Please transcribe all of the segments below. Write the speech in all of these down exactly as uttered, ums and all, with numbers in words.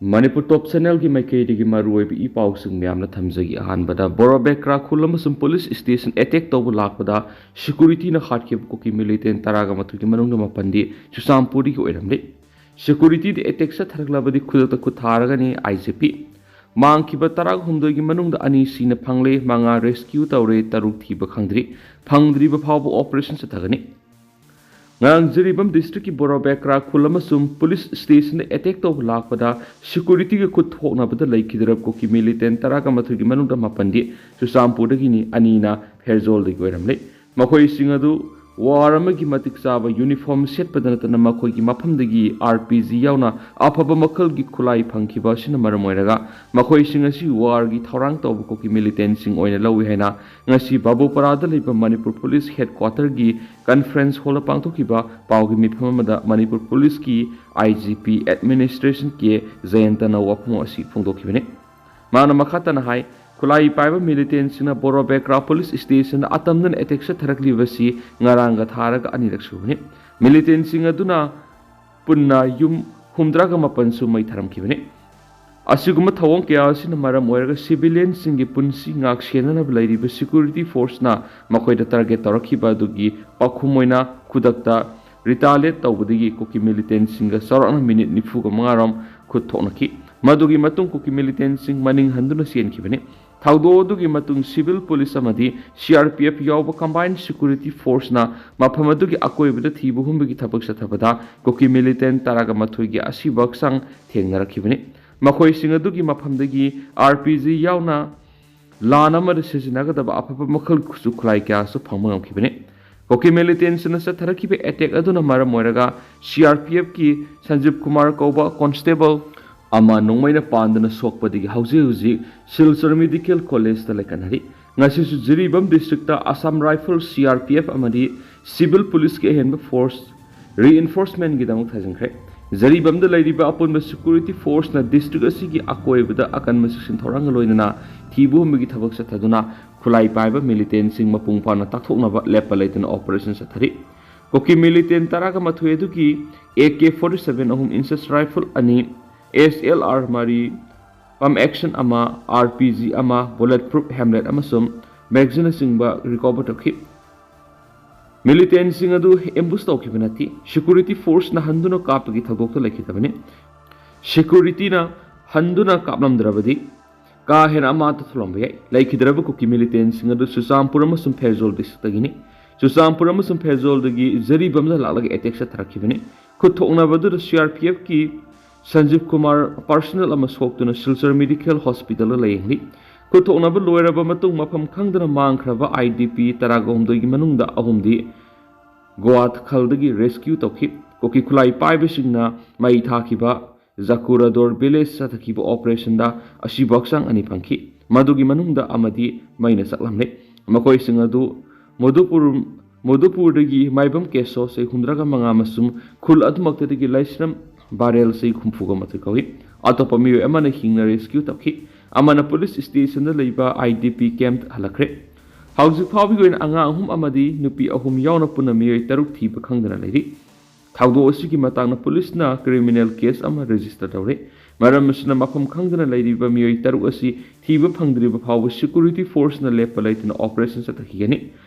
ꯃꯅꯤꯄꯨꯔ ꯇꯣꯞ ꯆꯦꯅꯦꯜꯒꯤ ꯃꯥꯏꯀꯩꯗꯒꯤ ꯃꯔꯨꯑꯣꯏꯕ ꯏ ꯄꯥꯎꯁꯤꯡ ꯃꯌꯥꯝꯅ ꯊꯝꯖꯒꯦ꯫ ꯑꯍꯥꯟꯕꯗ, ꯕꯣꯔꯣꯕꯦꯀ꯭ꯔꯥ ꯈꯨꯜ ꯑꯃꯁꯨꯡ ꯄꯨꯂꯤꯁ ꯁ꯭ꯇꯦꯁꯟ ꯑꯦꯇꯦꯛ ꯇꯧꯕ ꯂꯥꯛꯄꯗ ꯁꯦꯀꯨꯔꯤꯇꯤꯅ ꯍꯥꯠꯈꯤꯕ ꯀꯨꯀꯤ ꯃꯤꯂꯤꯇꯦꯟ ꯇꯔꯥꯒ ꯃꯥꯊꯣꯏꯒꯤ ꯃꯅꯨꯡꯗ ꯃꯥꯄꯟꯗꯤ ꯆꯨꯔꯆꯥꯟꯄꯨꯔꯗꯒꯤ ꯑꯣꯏꯔꯝꯂꯦ꯫ ꯁꯦꯀꯨꯔꯤꯇꯤꯗ ꯑꯦꯇꯦꯛ ꯆꯠꯊꯔꯛꯂꯕꯗꯤ ꯈꯨꯗꯛꯇ ꯈꯨꯠ ꯊꯥꯔꯒꯅꯤ, ꯑꯥꯏ ꯖꯤ ꯄꯤ꯫ ꯃꯥꯡꯈꯤꯕ ꯇꯔꯥꯍꯨꯝꯗꯣꯏꯒꯤ ꯃꯅꯨꯡꯗ ꯑꯅꯤ ꯁꯤꯅ ꯐꯪꯂꯦ, ꯃꯉꯥ ꯔꯦꯁꯀ꯭ꯌꯨ ꯇꯧꯔꯦ, ꯇꯔꯨꯛ ꯊꯤꯕ ꯈꯪꯗ꯭ꯔꯤ꯫ ꯐꯪꯗ꯭ꯔꯤꯕ ꯐꯥꯎꯕ ꯑꯣꯄꯔꯦꯁꯟ ꯆꯠꯊꯒꯅꯤ꯫ ꯉꯔꯥꯡ ꯖꯤꯔꯤꯕꯥꯝ ꯗꯤꯁꯇ꯭ꯔꯤꯛꯀꯤ ꯕꯣꯔꯣꯕꯦꯀ꯭ꯔꯥ ꯈꯨꯜ ꯑꯃꯁꯨꯡ ꯄꯨꯂꯤꯁ ꯁ꯭ꯇꯦꯁꯟꯗ ꯑꯦꯇꯦꯛ ꯇꯧꯕ ꯂꯥꯛꯄꯗ ꯁꯦꯀꯨꯔꯤꯇꯤꯒ ꯈꯨꯠ ꯊꯣꯛꯅꯕꯗ ꯂꯩꯈꯤꯗ꯭ꯔꯕ ꯀꯨꯀꯤ ꯃꯤꯂꯤꯇꯦꯟ ꯇꯔꯥꯒ ꯃꯥꯊꯣꯏꯒꯤ ꯃꯅꯨꯡꯗ ꯃꯥꯄꯟꯗꯤ ꯆꯨꯔꯆꯥꯟꯄꯨꯔꯗꯒꯤꯅꯤ, ꯑꯅꯤꯅ ꯐꯦꯔꯖꯣꯜꯗꯒꯤ ꯑꯣꯏꯔꯝꯂꯦ꯫ ꯃꯈꯣꯏꯁꯤꯡ ꯑꯗꯨ ꯋꯥꯔ ꯑꯃꯒꯤ ꯃꯇꯤꯛ ꯆꯥꯕ ꯌꯨꯅꯤꯐꯣꯔꯝ ꯁꯦꯠꯄꯗ ꯅꯠꯇꯅ ꯃꯈꯣꯏꯒꯤ ꯃꯐꯝꯗꯒꯤ ꯑꯥꯔ ꯄꯤ ꯖꯤ ꯌꯥꯎꯅ ꯑꯐꯕ ꯃꯈꯜꯒꯤ ꯈꯨꯠꯂꯥꯏ ꯐꯪꯈꯤꯕ ꯑꯁꯤꯅ ꯃꯔꯝ ꯑꯣꯏꯔꯒ ꯃꯈꯣꯏꯁꯤꯡ ꯑꯁꯤ ꯋꯥꯔꯒꯤ ꯊꯧꯔꯥꯡ ꯇꯧꯕ ꯀꯨꯀꯤ ꯃꯤꯂꯤꯇꯦꯟꯁꯤꯡ ꯑꯣꯏꯅ ꯂꯧꯏ ꯍꯥꯏꯅ ꯉꯁꯤ ꯕꯥꯕꯨꯄꯥꯔꯥꯗ ꯂꯩꯕ ꯃꯅꯤꯄꯨꯔ ꯄꯨꯂꯤꯁ ꯍꯦꯗ ꯀ꯭ꯋꯥꯇꯔꯒꯤ ꯀꯟꯐꯔꯦꯟꯁ ꯍꯣꯜꯗ ꯄꯥꯡꯊꯣꯛꯈꯤꯕ ꯄꯥꯎꯒꯤ ꯃꯤꯐꯝ ꯑꯃꯗ ꯃꯅꯤꯄꯨꯔ ꯄꯨꯂꯤꯁꯀꯤ ꯑꯥꯏ ꯖꯤ ꯄꯤ ꯑꯦꯗꯃꯤꯅꯤꯁꯇ꯭ꯔꯦꯁꯟ ꯀꯦ ꯖꯌꯟꯇꯅ ꯋꯥꯐꯝ ꯑꯁꯤ ꯐꯣꯡꯗꯣꯛꯈꯤꯕꯅꯤ꯫ ꯃꯥꯅ ꯃꯈꯥ ꯇꯥꯅ ꯍꯥꯏ, ꯈꯨꯠꯂꯥꯏ ꯄꯥꯏꯕ ꯃꯤꯂꯤꯇꯦꯟꯁꯤꯡꯅ ꯕꯣꯔꯣꯕꯦꯀ꯭ꯔꯥ ꯄꯨꯂꯤꯁ ꯁ꯭ꯇꯦꯁꯟꯗ ꯑꯇꯝꯅꯅ ꯑꯦꯇꯦꯛ ꯆꯠꯊꯔꯛꯂꯤꯕꯁꯤ ꯉꯔꯥꯡꯒ ꯊꯥꯔꯒ ꯑꯅꯤꯔꯛ ꯁꯨꯕꯅꯤ꯫ ꯃꯤꯂꯤꯇꯦꯟꯁꯤꯡ ꯑꯗꯨꯅ ꯄꯨꯟꯅ ꯌꯨꯝ ꯍꯨꯝꯗ꯭ꯔꯥꯒ ꯃꯥꯄꯟꯁꯨ ꯃꯩ ꯊꯥꯔꯝꯈꯤꯕꯅꯤ꯫ ꯑꯁꯤꯒꯨꯝꯕ ꯊꯧꯑꯣꯡ ꯀꯌꯥ ꯑꯁꯤꯅ ꯃꯔꯝ ꯑꯣꯏꯔꯒ ꯁꯤꯚꯤꯂꯤꯌꯟꯁꯤꯡꯒꯤ ꯄꯨꯟꯁꯤ ꯉꯥꯛ ꯁꯦꯟꯅꯅꯕ ꯂꯩꯔꯤꯕ ꯁꯦꯀ꯭ꯌꯨꯔꯤꯇꯤ ꯐꯣꯔꯁꯅ ꯃꯈꯣꯏꯗ ꯇꯥꯔꯒꯦꯠ ꯇꯧꯔꯛꯈꯤꯕ ꯑꯗꯨꯒꯤ ꯄꯥꯎꯈꯨꯝ ꯑꯣꯏꯅ ꯈꯨꯗꯛꯇ ꯔꯤꯇꯥꯂꯤꯌꯦꯠ ꯇꯧꯕꯗꯒꯤ ꯀꯨꯀꯤ ꯃꯤꯂꯤꯇꯦꯟꯁꯤꯡꯒ ꯆꯥꯎꯔꯥꯛꯅ ꯃꯤꯅꯤꯠ ꯅꯤꯐꯨꯒ ꯃꯉꯥ ꯔꯣꯝ ꯈꯨꯠ ꯊꯣꯛꯅꯈꯤ꯫ ꯃꯗꯨꯒꯤ ꯃꯇꯨꯡ ꯀꯨꯀꯤ ꯃꯤꯂꯤꯇꯦꯟꯁꯤꯡ ꯃꯅꯤꯡ ꯍꯟꯗꯨꯅ ꯆꯦꯟꯈꯤꯕꯅꯤ꯫ ꯊꯧꯗꯣꯛ ꯑꯗꯨꯒꯤ ꯃꯇꯨꯡ ꯁꯤꯚꯤꯜ ꯄꯨꯂꯤꯁ ꯑꯃꯗꯤ ꯁꯤ ꯑꯥꯔ ꯄꯤ ꯑꯦꯐ ꯌꯥꯎꯕ ꯀꯝꯕꯥꯏꯟ ꯁꯦꯀ꯭ꯌꯨꯔꯤꯇꯤ ꯐꯣꯔꯁꯅ ꯃꯐꯝ ꯑꯗꯨꯒꯤ ꯑꯀꯣꯏꯕꯗ ꯊꯤꯕ ꯍꯨꯝꯕꯒꯤ ꯊꯕꯛ ꯆꯠꯊꯕꯗ ꯀꯨꯀꯤ ꯃꯤꯂꯤꯇꯦꯟ ꯇꯔꯥꯒ ꯃꯥꯊꯣꯏꯒꯤ ꯑꯁꯤꯕ ꯍꯛꯆꯥꯡ ꯊꯦꯡꯅꯔꯛꯈꯤꯕꯅꯤ꯫ ꯃꯈꯣꯏꯁꯤꯡ ꯑꯗꯨꯒꯤ ꯃꯐꯝꯗꯒꯤ ꯑꯥꯔ ꯄꯤ ꯖꯤ ꯌꯥꯎꯅ ꯂꯥꯟ ꯑꯃꯗ ꯁꯤꯖꯤꯟꯅꯒꯗꯕ ꯑꯐꯕ ꯃꯈꯜ ꯈꯨꯠꯁꯨ ꯈꯨꯠꯂꯥꯏ ꯀꯌꯥꯁꯨ ꯐꯪꯕ ꯉꯝꯈꯤꯕꯅꯤ꯫ ꯀꯨꯀꯤ ꯃꯤꯂꯤꯇꯦꯟꯁꯤꯡꯅ ꯆꯠꯊꯔꯛꯈꯤꯕ ꯑꯦꯇꯦꯛ ꯑꯗꯨꯅ ꯃꯔꯝ ꯑꯣꯏꯔꯒ ꯁꯤ ꯑꯥꯔ ꯄꯤ ꯑꯦꯐꯀꯤ ꯁꯟꯖꯤꯞ ꯀꯨꯃꯥꯔ ꯀꯧꯕ ꯀꯣꯟꯁꯇꯦꯕꯜ ꯑꯃ ꯅꯣꯡꯃꯩꯅ ꯄꯥꯟꯗꯨꯅ ꯁꯣꯛꯄꯗꯒꯤ ꯍꯧꯖꯤꯛ ꯍꯧꯖꯤꯛ ꯁꯤꯜꯆꯔ ꯃꯦꯗꯤꯀꯦꯜ ꯀꯣꯂꯦꯖꯇ ꯂꯩꯈꯠꯅꯔꯤ꯫ ꯉꯁꯤꯁꯨ ꯖꯤꯔꯤꯕꯥꯝ ꯗꯤꯁꯇ꯭ꯔꯤꯛꯇ ꯑꯁꯥꯝ ꯔꯥꯏꯐꯜ, ꯁꯤ ꯑꯥꯔ ꯄꯤ ꯑꯦꯐ ꯑꯃꯗꯤ ꯁꯤꯚꯤꯜ ꯄꯨꯂꯤꯁꯀꯤ ꯑꯍꯦꯟꯕ ꯐꯣꯔꯁ ꯔꯤꯏꯟꯐꯣꯔꯁꯃꯦꯟꯒꯤꯗꯃꯛ ꯊꯥꯖꯤꯟꯈ꯭ꯔꯦ꯫ ꯖꯤꯔꯤꯕꯥꯝꯗ ꯂꯩꯔꯤꯕ ꯑꯄꯨꯟꯕ ꯁꯦꯀ꯭ꯌꯨꯔꯤꯇꯤ ꯐꯣꯔꯁꯅ ꯗꯤꯁꯇ꯭ꯔꯤꯛ ꯑꯁꯤꯒꯤ ꯑꯀꯣꯏꯕꯗ ꯑꯀꯟꯕ ꯆꯦꯛꯁꯤꯟ ꯊꯧꯔꯥꯡꯒ ꯂꯣꯏꯅꯅ ꯊꯤꯕ ꯍꯨꯝꯕꯒꯤ ꯊꯕꯛ ꯆꯠꯊꯗꯨꯅ ꯈꯨꯠꯂꯥꯏ ꯄꯥꯏꯕ ꯃꯤꯂꯤꯇꯦꯟꯁꯤꯡ ꯃꯄꯨꯡ ꯐꯥꯅ ꯇꯥꯛꯊꯣꯛꯅꯕ ꯂꯦꯞꯄ ꯂꯩꯇꯅ ꯑꯣꯄꯔꯦꯁꯟ ꯆꯠꯊꯔꯤ꯫ ꯀꯨꯀꯤ ꯃꯤꯂꯤꯇꯦꯟ ꯇꯔꯥꯒ ꯃꯥꯊꯣꯏ ꯑꯗꯨꯒꯤ ꯑꯦ ꯀꯦ ꯐꯣꯔꯇꯤ ꯁꯚꯦꯟ ꯑꯍꯨꯝ ꯏꯟꯆꯦꯁ ꯔꯥꯏꯐꯜ ꯑꯅꯤ, ꯑꯦꯁ ꯑꯦꯜ ꯑꯥꯔ ꯃꯔꯤ, ꯄꯝ ꯑꯦꯛꯁꯟ ꯑꯃ, ꯑꯥꯔ ꯄꯤ ꯖꯤ ꯑꯃ, ꯕꯨꯂꯦꯠ ꯄ꯭ꯔꯨꯐ ꯍꯦꯝꯂꯦꯠ ꯑꯃꯁꯨꯡ ꯃꯦꯒꯖꯤꯟꯅꯆꯤꯡꯕ ꯔꯤꯀꯣꯚꯔ ꯇꯧꯈꯤ꯫ ꯃꯤꯂꯤꯇꯦꯟꯁꯤꯡ ꯑꯗꯨ ꯑꯦꯝꯕꯨꯁ ꯇꯧꯈꯤꯕ ꯅꯠꯇꯦ꯫ ꯁꯦꯀ꯭ꯌꯨꯔꯤꯇꯤ ꯐꯣꯔꯁꯅ ꯍꯟꯗꯨꯅ ꯀꯥꯞꯄꯒꯤ ꯊꯧꯗꯣꯛꯇ ꯂꯩꯈꯤꯗꯕꯅꯤ꯫ ꯁꯦꯀ꯭ꯌꯨꯔꯤꯇꯤꯅ ꯍꯟꯗꯨꯅ ꯀꯥꯞꯂꯝꯗ꯭ꯔꯕꯗꯤ ꯀꯥ ꯍꯦꯟꯅ ꯑꯃꯥꯡ ꯑꯇ ꯊꯣꯛꯂꯝꯕ ꯌꯥꯏ꯫ ꯂꯩꯈꯤꯗ꯭ꯔꯕ ꯀꯨꯀꯤ ꯃꯤꯂꯤꯇꯦꯟꯁꯤꯡ ꯑꯗꯨ ꯆꯨꯔꯆꯥꯟꯄꯨꯔ ꯑꯃꯁꯨꯡ ꯐꯦꯔꯖꯣꯜ ꯗꯤꯁꯇ꯭ꯔꯤꯛꯇꯒꯤꯅꯤ꯫ ꯆꯨꯔꯆꯥꯟꯄꯨꯔ ꯑꯃꯁꯨꯡ ꯐꯦꯔꯖꯣꯜꯗꯒꯤ ꯖꯔꯤꯕꯥꯝꯗ ꯂꯥꯛꯂꯒ ꯑꯦꯇꯦꯛ ꯆꯠꯊꯔꯛꯈꯤꯕꯅꯤ꯫ ꯈꯨꯠ ꯊꯣꯛꯅꯕꯗꯨꯗ ꯁꯤ ꯑꯥꯔ ꯄꯤ ꯑꯦꯐꯀꯤ ꯁꯟꯖꯤꯕ ꯀꯨꯃꯥꯔ ꯄꯥꯔꯁꯅꯦꯜ ꯑꯃ ꯁꯣꯛꯇꯨꯅ ꯁꯤꯜꯆꯔ ꯃꯦꯗꯤꯀꯦꯜ ꯍꯣꯁꯄꯤꯇꯥꯜꯗ ꯂꯥꯌꯦꯡꯂꯤ꯫ ꯈꯨꯠ ꯊꯣꯛꯅꯕ ꯂꯣꯏꯔꯕ ꯃꯇꯨꯡ ꯃꯐꯝ ꯈꯪꯗꯅ ꯃꯥꯡꯈ꯭ꯔꯕ ꯑꯥꯏ ꯗꯤ ꯄꯤ ꯇꯔꯥꯒ ꯍꯨꯝꯗꯣꯏꯒꯤ ꯃꯅꯨꯡꯗ ꯑꯍꯨꯝꯗꯤ ꯒꯣꯋꯥꯊꯈꯜꯗꯒꯤ ꯔꯦꯁꯀ꯭ꯌꯨ ꯇꯧꯈꯤ꯫ ꯀꯨꯀꯤ ꯈꯨꯠꯂꯥꯏ ꯄꯥꯏꯕꯁꯤꯡꯅ ꯃꯩ ꯊꯥꯈꯤꯕ ꯖꯀꯨꯔꯥꯗꯣꯔ ꯚꯤꯂꯦꯖ ꯆꯠꯊꯈꯤꯕ ꯑꯣꯄꯔꯦꯁꯟꯗ ꯑꯁꯤꯕ ꯍꯛꯆꯥꯡ ꯑꯅꯤ ꯐꯪꯈꯤ꯫ ꯃꯗꯨꯒꯤ ꯃꯅꯨꯡꯗ ꯑꯃꯗꯤ ꯃꯩꯅ ꯆꯥꯛꯂꯝꯂꯦ꯫ ꯃꯈꯣꯏꯁꯤꯡ ꯑꯗꯨ ꯃꯣꯗꯨꯄꯨꯔ, ꯃꯣꯗꯨꯄꯨꯔꯗꯒꯤ ꯃꯥꯏꯕꯝ ꯀꯦꯁꯣ ꯆꯍꯤ ꯍꯨꯝꯗ꯭ꯔꯥꯒ ꯃꯉꯥ ꯑꯃꯁꯨꯡ ꯈꯨꯜ ꯑꯗꯨꯃꯛꯇꯗꯒꯤ ꯂꯥꯏꯁ꯭ꯔꯝ ꯕꯥꯔꯦꯜ ꯆꯍꯤ ꯍꯨꯝꯐꯨꯒ ꯃꯥꯊꯣꯏ ꯀꯧꯏ꯫ ꯑꯇꯣꯞꯄ ꯃꯤꯑꯣꯏ ꯑꯃꯅ ꯍꯤꯡꯅ ꯔꯦꯁꯀ꯭ꯌꯨ ꯇꯧꯈꯤ꯫ ꯑꯃꯅ ꯄꯨꯂꯤꯁ ꯁ꯭ꯇꯦꯁꯟꯗ ꯂꯩꯕ ꯑꯥꯏ ꯗꯤ ꯄꯤ ꯀꯦꯝꯞꯇ ꯍꯜꯂꯛꯈ꯭ꯔꯦ꯫ ꯍꯧꯖꯤꯛ ꯐꯥꯎꯕꯒꯤ ꯑꯣꯏꯅ ꯑꯉꯥꯡ ꯑꯍꯨꯝ ꯑꯃꯗꯤ ꯅꯨꯄꯤ ꯑꯍꯨꯝ ꯌꯥꯎꯅ ꯄꯨꯟꯅ ꯃꯤꯑꯣꯏ ꯇꯔꯨꯛ ꯊꯤꯕ ꯈꯪꯗꯅ ꯂꯩꯔꯤ꯫ ꯊꯧꯗꯣꯛ ꯑꯁꯤꯒꯤ ꯃꯇꯥꯡꯗ ꯄꯨꯂꯤꯁꯅ ꯀ꯭ꯔꯤꯃꯤꯅꯦꯜ ꯀꯦꯁ ꯑꯃ ꯔꯦꯖꯤꯁꯇꯔ ꯇꯧꯔꯦ꯫ ꯃꯔꯝ ꯑꯁꯤꯅ ꯃꯐꯝ ꯈꯪꯗꯅ ꯂꯩꯔꯤꯕ ꯃꯤꯑꯣꯏ ꯇꯔꯨꯛ ꯑꯁꯤ ꯊꯤꯕ ꯐꯪꯗ꯭ꯔꯤꯕ ꯐꯥꯎꯕ ꯁꯦꯀ꯭ꯌꯨꯔꯤꯇꯤ ꯐꯣꯔꯁꯅ ꯂꯦꯞꯄ ꯂꯩꯇꯅ ꯑꯣꯄꯔꯦꯁꯟ ꯆꯠꯊꯈꯤꯒꯅꯤ꯫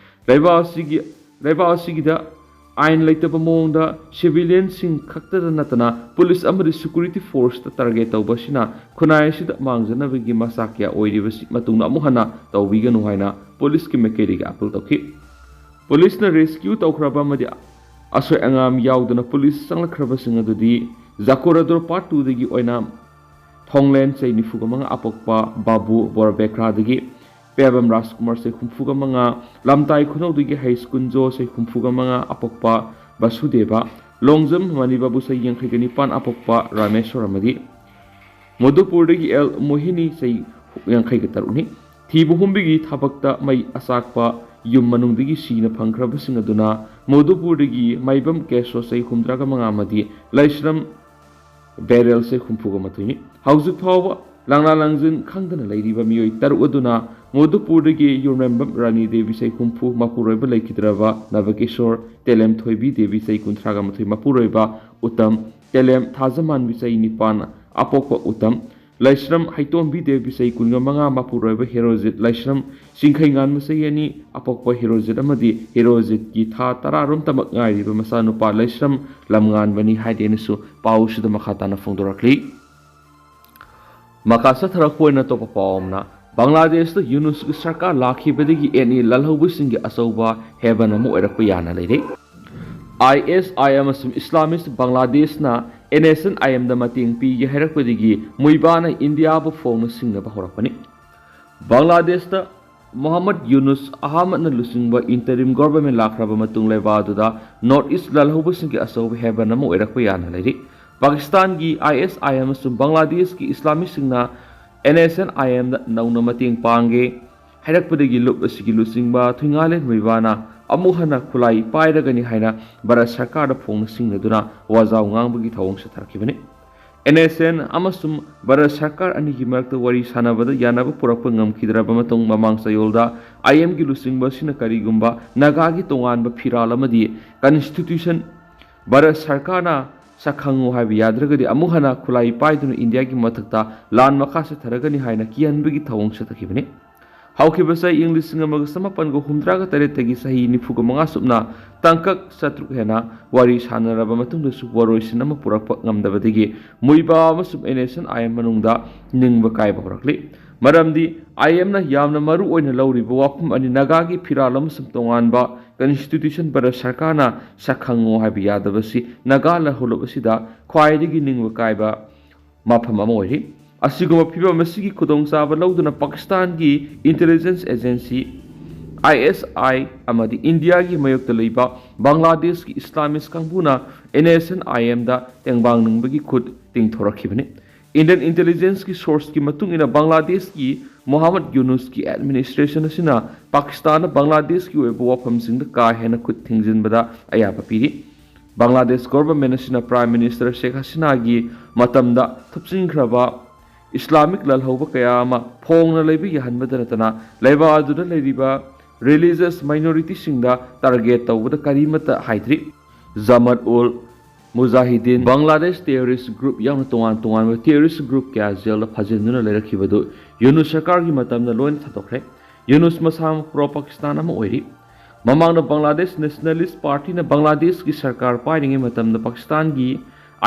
ꯂꯩꯕꯥꯛ ꯑꯁꯤꯒꯤ, ꯂꯩꯕꯥꯛ ꯑꯁꯤꯒꯤꯗ ꯑꯥꯏꯟ ꯂꯩꯇꯕ ꯃꯑꯣꯡꯗ ꯁꯤꯚꯤꯂꯤꯌꯟꯁꯤꯡ ꯈꯛꯇꯗ ꯅꯠꯇꯅ ꯄꯨꯂꯤꯁ ꯑꯃꯗꯤ ꯁꯦꯀ꯭ꯌꯨꯔꯤꯇꯤ ꯐꯣꯔꯁꯇ ꯇꯥꯔꯒꯦꯠ ꯇꯧꯕ ꯑꯁꯤꯅ ꯈꯨꯟꯅꯥꯏ ꯑꯁꯤꯗ ꯃꯥꯡꯖꯅꯕꯒꯤ ꯃꯆꯥꯛ ꯀꯌꯥ ꯑꯣꯏꯔꯤꯕꯁꯤ ꯃꯇꯨꯡꯗ ꯑꯃꯨꯛ ꯍꯟꯅ ꯇꯧꯕꯤꯒꯅꯨ ꯍꯥꯏꯅ ꯄꯨꯂꯤꯁꯀꯤ ꯃꯥꯏꯀꯩꯗꯒꯤ ꯑꯥꯄꯤꯜ ꯇꯧꯈꯤ꯫ ꯄꯨꯂꯤꯁꯅ ꯔꯦꯁꯀ꯭ꯌꯨ ꯇꯧꯈ꯭ꯔꯕ ꯑꯃꯗꯤ ꯑꯁꯣꯏ ꯑꯉꯥꯝ ꯌꯥꯎꯗꯅ ꯄꯨꯂꯤꯁ ꯆꯪꯂꯛꯈ꯭ꯔꯕꯁꯤꯡ ꯑꯗꯨꯗꯤ ꯖꯀꯣꯔꯥꯗꯣꯔ ꯄꯥꯔꯠ ꯇꯨꯗꯒꯤ ꯑꯣꯏꯅ ꯊꯣꯡꯂꯦꯟ ꯆꯍꯤ ꯅꯤꯐꯨꯒ ꯃꯉꯥ ꯑꯄꯣꯛꯄ ꯕꯥꯕꯨ ꯕꯣꯔꯕꯦꯈ꯭ꯔꯥꯗꯒꯤ, ꯄꯦꯕꯝ ꯔꯥꯖꯀꯨꯃꯥꯔ ꯆꯍꯤ ꯍꯨꯝꯐꯨꯒ ꯃꯉꯥ, ꯂꯝꯇꯥꯏ ꯈꯨꯅꯧꯗꯒꯤ ꯍꯩꯁ ꯀꯨꯟꯖꯣ ꯆꯍꯤ ꯍꯨꯝꯐꯨꯒ ꯃꯉꯥ ꯑꯄꯣꯛꯄ ꯕꯁꯨꯗꯦꯕ, ꯂꯣꯡꯖꯝ ꯃꯅꯤꯕꯥꯕꯨ ꯆꯍꯤ ꯌꯥꯡꯈꯩꯒ ꯅꯤꯄꯥꯟ ꯑꯄꯣꯛꯄ ꯔꯥꯃꯦꯁꯣꯔ ꯑꯃꯗꯤ ꯃꯣꯗꯨꯄꯨꯔꯗꯒꯤ ꯑꯦꯜ ꯃꯣꯍꯤꯅꯤ ꯆꯍꯤ ꯌꯥꯡꯈꯩꯒ ꯇꯔꯨꯛꯅꯤ꯫ ꯊꯤꯕ ꯍꯨꯝꯕꯒꯤ ꯊꯕꯛꯇ ꯃꯩ ꯑꯆꯥꯛꯄ ꯌꯨꯝ ꯃꯅꯨꯡꯗꯒꯤ ꯁꯤꯅ ꯐꯪꯈ꯭ꯔꯕꯁꯤꯡ ꯑꯗꯨꯅ ꯃꯣꯗꯨꯄꯨꯔꯗꯒꯤ ꯃꯥꯏꯕꯝ ꯀꯦꯁꯣ ꯆꯍꯤ ꯍꯨꯝꯗ꯭ꯔꯥꯒ ꯃꯉꯥ ꯑꯃꯗꯤ ꯂꯥꯏꯁ꯭ꯔꯝ ꯕꯦꯔꯦꯜ ꯆꯍꯤ ꯍꯨꯝꯐꯨꯒ ꯃꯥꯊꯣꯏꯅꯤ꯫ ꯍꯧꯖꯤꯛ ꯐꯥꯎꯕ ꯂꯥꯡꯂꯥ ꯂꯥꯡꯖꯤꯟ ꯈꯪꯗꯅ ꯂꯩꯔꯤꯕ ꯃꯤꯑꯣꯏ ꯇꯔꯨꯛ ꯑꯗꯨꯅ ꯃꯣꯗꯨꯄꯨꯔꯗꯒꯤ ꯌꯨꯝꯔꯦꯝꯕꯝ ꯔꯥꯅꯤ ꯗꯦꯕꯤ ꯆꯍꯤ ꯍꯨꯝꯐꯨ, ꯃꯄꯨꯔꯣꯏꯕ ꯂꯩꯈꯤꯗ꯭ꯔꯕ ꯅꯕꯀꯤꯁꯣꯔ ꯇꯦꯂꯦꯝ ꯊꯣꯏꯕꯤ ꯗꯦꯕꯤ ꯆꯍꯤ ꯀꯨꯟꯊ꯭ꯔꯥꯒ ꯃꯥꯊꯣꯏ, ꯃꯄꯨꯔꯣꯏꯕ ꯎꯇꯝ ꯇꯦꯂꯦꯝ ꯊꯥꯖꯃꯥꯟꯕꯤ ꯆꯍꯤ ꯅꯤꯄꯥꯟ, ꯑꯄꯣꯛꯄ ꯎꯇꯝ, ꯂꯥꯏꯁ꯭ꯔꯝ ꯍꯩꯇꯣꯝꯕꯤ ꯗꯦꯕꯤ ꯆꯍꯤ ꯀꯨꯟꯒ ꯃꯉꯥ, ꯃꯄꯨꯔꯣꯏꯕ ꯍꯦꯔꯣꯖꯤꯠ ꯂꯥꯏꯁ꯭ꯔꯝ ꯆꯤꯡꯈꯩꯉꯥꯟꯕ ꯆꯍꯤ ꯑꯅꯤ, ꯑꯄꯣꯛꯄ ꯍꯦꯔꯣꯖꯤꯠ ꯑꯃꯗꯤ ꯍꯦꯔꯣꯖꯤꯠꯀꯤ ꯊꯥ ꯇꯔꯥꯔꯣꯝꯇꯃꯛ ꯉꯥꯏꯔꯤꯕ ꯃꯆꯥꯅꯨꯄꯥ ꯂꯥꯏꯁ꯭ꯔꯝ ꯂꯝꯉꯥꯟꯕꯅꯤ ꯍꯥꯏꯗꯦꯅꯁꯨ ꯄꯥꯎꯁꯤꯗ ꯃꯈꯥ ꯇꯥꯅ ꯐꯣꯡꯗꯣꯔꯛꯂꯤ꯫ ꯃꯈꯥ ꯆꯠꯊꯔꯛꯄ ꯑꯣꯏꯅ ꯑꯇꯣꯞꯄ ꯄꯥꯎ ꯑꯃꯅ, ꯕꯪꯒ꯭ꯂꯥꯗꯦꯁꯇ ꯌꯨꯅꯨꯁꯀꯤ ꯁꯔꯀꯥꯔ ꯂꯥꯛꯈꯤꯕꯗꯒꯤ ꯑꯦꯟ ꯑꯦ ꯂꯥꯜꯍꯧꯕꯁꯤꯡꯒꯤ ꯑꯆꯧꯕ ꯍꯦꯕꯟ ꯑꯃ ꯑꯣꯏꯔꯛꯄ ꯌꯥꯅ ꯂꯩꯔꯦ꯫ ꯑꯥꯏ ꯑꯦꯁ ꯑꯥꯏ ꯑꯦꯝ ꯑꯃꯁꯨꯡ ꯏꯁꯂꯥꯃꯤꯁ ꯕꯪꯒ꯭ꯂꯥꯗꯦꯁꯅ ꯑꯦꯟ ꯑꯦꯁ ꯑꯦꯟ ꯑꯥꯏ ꯑꯦꯝꯗ ꯃꯇꯦꯡ ꯄꯤꯒꯦ ꯍꯥꯏꯔꯛꯄꯗꯒꯤ ꯃꯨꯏꯕꯥꯅ ꯏꯟꯗꯤꯌꯥꯕꯨ ꯐꯣꯡꯅ ꯁꯤꯡꯅꯕ ꯍꯧꯔꯛꯄꯅꯤ꯫ ꯕꯪꯒ꯭ꯂꯥꯗꯦꯁꯇ ꯃꯣꯍꯝꯃꯗ ꯌꯨꯅꯨꯁ ꯑꯍꯥꯃꯗꯅ ꯂꯨꯆꯤꯡꯕ interim government ꯂꯥꯛꯈ꯭ꯔꯕ ꯃꯇꯨꯡ ꯂꯩꯕꯥꯛ ꯑꯗꯨꯗ ꯅꯣꯔꯠ ꯏꯁ ꯂꯥꯜꯍꯧꯕꯁꯤꯡꯒꯤ ꯑꯆꯧꯕ ꯍꯦꯕꯟ ꯑꯃ ꯑꯣꯏꯔꯛꯄ ꯌꯥꯅ ꯂꯩꯔꯤ꯫ ꯄꯥꯀꯤꯁꯇꯥꯟꯒꯤ ꯑꯥꯏ ꯑꯦꯁ ꯑꯥꯏ ꯑꯦꯝ ꯑꯃꯁꯨꯡ ꯕꯪꯒ꯭ꯂꯥꯗꯦꯁꯀꯤ ꯏꯁꯂꯥꯃꯤꯁꯁꯤꯡꯅ ꯑꯦꯟ ꯑꯦꯁ ꯑꯦꯟ ꯑꯥꯏ ꯑꯦꯝꯗ ꯅꯧꯅ ꯃꯇꯦꯡ ꯄꯥꯡꯒꯦ ꯍꯥꯏꯔꯛꯄꯗꯒꯤ ꯂꯨꯞ ꯑꯁꯤꯒꯤ ꯂꯨꯆꯤꯡꯕ ꯊꯨꯏꯉꯥꯂꯦꯟ ꯃꯨꯏꯕꯥꯅ ꯑꯃꯨꯛ ꯍꯟꯅ ꯈꯨꯠꯂꯥꯏ ꯄꯥꯏꯔꯒꯅꯤ ꯍꯥꯏꯅ ꯚꯥꯔꯠ ꯁꯔꯀꯥꯔꯗ ꯐꯣꯡꯅ ꯁꯤꯡꯅꯗꯨꯅ ꯋꯥꯖꯥꯎ ꯉꯥꯡꯕꯒꯤ ꯊꯧꯑꯣꯡ ꯆꯠꯊꯔꯛꯈꯤꯕꯅꯤ꯫ ꯑꯦꯟ ꯑꯦꯁ ꯑꯦꯟ ꯑꯃꯁꯨꯡ ꯚꯥꯔꯠ ꯁꯔꯀꯥꯔ ꯑꯅꯤꯒꯤ ꯃꯔꯛꯇ ꯋꯥꯔꯤ ꯁꯥꯟꯅꯕꯗ ꯌꯥꯅꯕ ꯄꯨꯔꯛꯄ ꯉꯝꯈꯤꯗ꯭ꯔꯕ ꯃꯇꯨꯡ, ꯃꯃꯥꯡ ꯆꯌꯣꯜꯗ ꯑꯥꯏ ꯑꯦꯝꯒꯤ ꯂꯨꯆꯤꯡꯕ ꯑꯁꯤꯅ ꯀꯔꯤꯒꯨꯝꯕ ꯅꯥꯒꯥꯒꯤ ꯇꯣꯉꯥꯟꯕ ꯐꯤꯔꯥꯜ ꯑꯃꯗꯤ constitution ꯚꯥꯔꯠ ꯁꯔꯀꯥꯔꯅ ꯁꯛꯈꯪꯉꯨ ꯍꯥꯏꯕ ꯌꯥꯗ꯭ꯔꯒꯗꯤ ꯑꯃꯨꯛ ꯍꯟꯅ ꯈꯨꯠꯂꯥꯏ ꯄꯥꯏꯗꯨꯅ ꯏꯟꯗꯤꯌꯥꯒꯤ ꯃꯊꯛꯇ ꯂꯥꯟ ꯃꯈꯥ ꯆꯠꯊꯔꯒꯅꯤ ꯍꯥꯏꯅ ꯀꯤꯍꯟꯕꯒꯤ ꯊꯧꯑꯣꯡ ꯆꯠꯊꯈꯤꯕꯅꯤ꯫ ꯍꯧꯈꯤꯕ ꯆꯍꯤ ꯏꯪ ꯂꯤꯁꯤꯡ ꯑꯃꯒ ꯆꯃꯥꯄꯟꯒ ꯍꯨꯝꯗ꯭ꯔꯥꯒ ꯇꯔꯦꯠꯇꯒꯤ ꯆꯍꯤ ꯅꯤꯐꯨꯒ ꯃꯉꯥ ꯆꯨꯞꯅ ꯇꯥꯡꯀꯛ ꯆꯥꯇ꯭ꯔꯨꯛ ꯍꯦꯟꯅ ꯋꯥꯔꯤ ꯁꯥꯟꯅꯔꯕ ꯃꯇꯨꯡꯗꯁꯨ ꯋꯥꯔꯣꯏꯁꯤꯟ ꯑꯃ ꯄꯨꯔꯛꯄ ꯉꯝꯗꯕꯗꯒꯤ ꯃꯨꯏꯕꯥ ꯑꯃꯁꯨꯡ N S N I M ꯃꯅꯨꯡꯗ ꯅꯤꯡꯕ ꯀꯥꯏꯕ ꯍꯧꯔꯛꯂꯤ꯫ ꯃꯔꯝꯗꯤ ꯑꯥꯏ ꯑꯦꯝꯅ ꯌꯥꯝꯅ ꯃꯔꯨ ꯑꯣꯏꯅ ꯂꯧꯔꯤꯕ ꯋꯥꯐꯝ ꯑꯅꯤ, ꯅꯥꯒꯥꯒꯤ ꯐꯤꯔꯥꯜ ꯑꯃꯁꯨꯡ ꯇꯣꯉꯥꯟꯕ constitution ꯚꯥꯔꯠ ꯁꯔꯀꯥꯔꯅ ꯁꯛꯈꯪꯉꯨ ꯍꯥꯏꯕ ꯌꯥꯗꯕꯁꯤ ꯅꯥꯒꯥ ꯂꯥꯜꯍꯧꯂꯨꯞ ꯑꯁꯤꯗ ꯈ꯭ꯋꯥꯏꯗꯒꯤ ꯅꯤꯡꯕ ꯀꯥꯏꯕ ꯃꯐꯝ ꯑꯃ ꯑꯣꯏꯔꯤ꯫ ꯑꯁꯤꯒꯨꯝꯕ ꯐꯤꯚꯝ ꯑꯁꯤꯒꯤ ꯈꯨꯗꯣꯡꯆꯥꯕ ꯂꯧꯗꯨꯅ ꯄꯥꯀꯤꯁꯇꯥꯟꯒꯤ intelligence agency, ꯑꯥꯏ ꯑꯦꯁ ꯑꯥꯏ, ꯑꯃꯗꯤ ꯏꯟꯗꯤꯌꯥꯒꯤ ꯃꯥꯌꯣꯛꯇ ꯂꯩꯕ ꯕꯪꯒ꯭ꯂꯥꯗꯦꯁꯀꯤ ꯏꯁꯂꯥꯃꯤꯁ ꯀꯥꯡꯕꯨꯅ ꯑꯦꯟ ꯑꯦꯁ ꯑꯦꯟ ꯑꯥꯏ ꯑꯦꯝꯗ ꯇꯦꯡꯕꯥꯡ ꯅꯤꯡꯕꯒꯤ ꯈꯨꯠ ꯇꯤꯡꯊꯣꯔꯛꯈꯤꯕꯅꯤ꯫ Indian intelligenceꯀꯤ sourceꯀꯤ ꯃꯇꯨꯡ ꯏꯟꯅ, ꯕꯪꯒ꯭ꯂꯥꯗꯦꯁꯀꯤ ꯃꯣꯍꯝꯃꯗ ꯌꯨꯅꯨꯁꯀꯤ administration ꯑꯁꯤꯅ ꯄꯥꯀꯤꯁꯇꯥꯟꯅ ꯕꯪꯒ꯭ꯂꯥꯗꯦꯁꯀꯤ ꯑꯣꯏꯕ ꯋꯥꯐꯝꯁꯤꯡꯗ ꯀꯥ ꯍꯦꯟꯅ ꯈꯨꯠ ꯊꯤꯡꯖꯤꯟꯕꯗ ꯑꯌꯥꯕ ꯄꯤꯔꯤ꯫ ꯕꯪꯒ꯭ꯂꯥꯗꯦꯁ government ꯑꯁꯤꯅ Prime Minister ꯁꯦꯈ ꯍꯁꯤꯅꯥꯒꯤ ꯃꯇꯝꯗ ꯊꯨꯞꯆꯤꯟꯈ꯭ꯔꯕ ꯏꯁꯂꯥꯃꯤꯛ ꯂꯥꯜꯍꯧꯕ ꯀꯌꯥ ꯑꯃ ꯐꯣꯡꯅ ꯂꯩꯕ ꯌꯥꯍꯟꯕꯗ ꯅꯠꯇꯅ, ꯂꯩꯕꯥꯛ ꯑꯗꯨꯗ ꯂꯩꯔꯤꯕ religious minorityꯁꯤꯡꯗ target ꯇꯧꯕꯗ ꯀꯔꯤꯃꯠꯇ ꯍꯥꯏꯗ꯭ꯔꯤ꯫ ꯖꯃꯥꯠ ꯎꯜ ꯃꯨꯖꯥꯍꯤꯗꯤꯟ, ꯕꯪꯒ꯭ꯂꯥꯗꯦꯁ terrorist group ꯌꯥꯎꯅ ꯇꯣꯉꯥꯟ ꯇꯣꯉꯥꯟꯕ terrorist group ꯀꯌꯥ ꯖꯦꯜꯗ ꯐꯥꯖꯤꯟꯗꯨꯅ ꯂꯩꯔꯛꯈꯤꯕꯗꯨ ꯌꯨꯅꯨꯁ ꯁꯔꯀꯥꯔꯒꯤ ꯃꯇꯝꯗ ꯂꯣꯏꯅ ꯊꯥꯗꯣꯛꯈ꯭ꯔꯦ꯫ ꯌꯨꯅꯨꯁ ꯃꯁꯥꯃꯛ pro Pakistan ꯑꯃ ꯑꯣꯏꯔꯤ꯫ ꯃꯃꯥꯡꯗ ꯕꯪꯒ꯭ꯂꯥꯗꯦꯁ Nationalist Partyꯅ ꯕꯪꯒ꯭ꯂꯥꯗꯦꯁꯀꯤ ꯁꯔꯀꯥꯔ ꯄꯥꯏꯔꯤꯉꯩ ꯃꯇꯝꯗ ꯄꯥꯀꯤꯁꯇꯥꯟꯒꯤ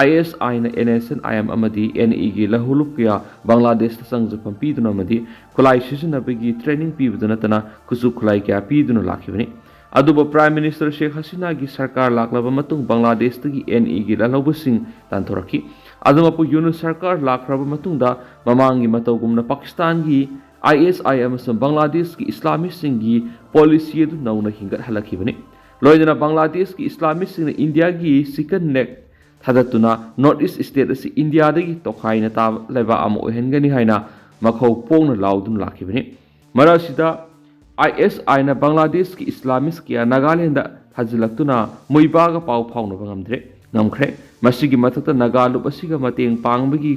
ISIꯅ NSNIM ꯑꯃꯗꯤ NEꯒꯤ ꯂꯧꯍꯧꯂꯨꯞ ꯀꯌꯥ ꯕꯪꯒ꯭ꯂꯥꯗꯦꯁꯇ ꯆꯪꯖꯐꯝ ꯄꯤꯗꯨꯅ ꯑꯃꯗꯤ ꯈꯨꯠꯂꯥꯏ ꯁꯤꯖꯤꯟꯅꯕꯒꯤ training ꯄꯤꯕꯗ ꯅꯠꯇꯅ ꯈꯨꯠꯁꯨ ꯈꯨꯠꯂꯥꯏ ꯀꯌꯥ ꯄꯤꯗꯨꯅ ꯂꯥꯛꯈꯤꯕꯅꯤ꯫ ꯑꯗꯨꯕꯨ Prime Minister ꯁꯦꯈ ꯍꯁꯤꯅꯥꯒꯤ ꯁꯔꯀꯥꯔ ꯂꯥꯛꯂꯕ ꯃꯇꯨꯡ ꯕꯪꯒ꯭ꯂꯥꯗꯦꯁꯇꯒꯤ NEꯒꯤ ꯂꯜꯍꯧꯕꯁꯤꯡ ꯇꯥꯟꯊꯣꯔꯛꯈꯤ꯫ ꯑꯗꯨꯃꯛꯄꯨ ꯌꯨꯅꯨꯁ ꯁꯔꯀꯥꯔ ꯂꯥꯛꯈ꯭ꯔꯕ ꯃꯇꯨꯡꯗ ꯃꯃꯥꯡꯒꯤ ꯃꯇꯧꯒꯨꯝꯅ ꯄꯥꯀꯤꯁꯇꯥꯟꯒꯤ ISI ꯑꯃꯁꯨꯡ ꯕꯪꯒ꯭ꯂꯥꯗꯦꯁꯀꯤ ꯏꯁꯂꯥꯃꯤꯁꯁꯤꯡꯒꯤ policy ꯑꯗꯨ ꯅꯧꯅ ꯍꯤꯡꯒꯠꯍꯜꯂꯛꯈꯤꯕꯅꯤ꯫ ꯂꯣꯏꯅꯅ ꯕꯪꯒ꯭ꯂꯥꯗꯦꯁꯀꯤ ꯏꯁꯂꯥꯃꯤꯁꯁꯤꯡꯅ ꯏꯟꯗꯤꯌꯥꯒꯤ chicken neck ꯊꯥꯗꯠꯇꯨꯅ North East state ꯑꯁꯤ ꯏꯟꯗꯤꯌꯥꯗꯒꯤ ꯇꯣꯈꯥꯏꯅ ꯇꯥꯕ ꯂꯩꯕꯥꯛ ꯑꯃ ꯑꯣꯏꯍꯟꯒꯅꯤ ꯍꯥꯏꯅ ꯃꯈꯧ ꯄꯣꯡꯅ ꯂꯥꯎꯗꯨꯅ ꯂꯥꯛꯈꯤꯕꯅꯤ꯫ ꯃꯔꯛ ꯑꯁꯤꯗ ISIꯅ ꯕꯪꯒ꯭ꯂꯥꯗꯦꯁꯀꯤ ꯏꯁꯂꯥꯃꯤꯁ ꯀꯌꯥ ꯅꯥꯒꯥꯂꯦꯟꯗ ꯊꯥꯖꯤꯜꯂꯛꯇꯨꯅ ꯃꯣꯏꯕꯥꯒ ꯄꯥꯎ ꯐꯥꯎꯅꯕ ꯉꯝꯗ꯭ꯔꯦ, ꯉꯝꯈ꯭ꯔꯦ꯫ ꯃꯁꯤꯒꯤ ꯃꯊꯛꯇ ꯅꯥꯒꯥ ꯂꯨꯞ ꯑꯁꯤꯒ ꯃꯇꯦꯡ ꯄꯥꯡꯕꯒꯤ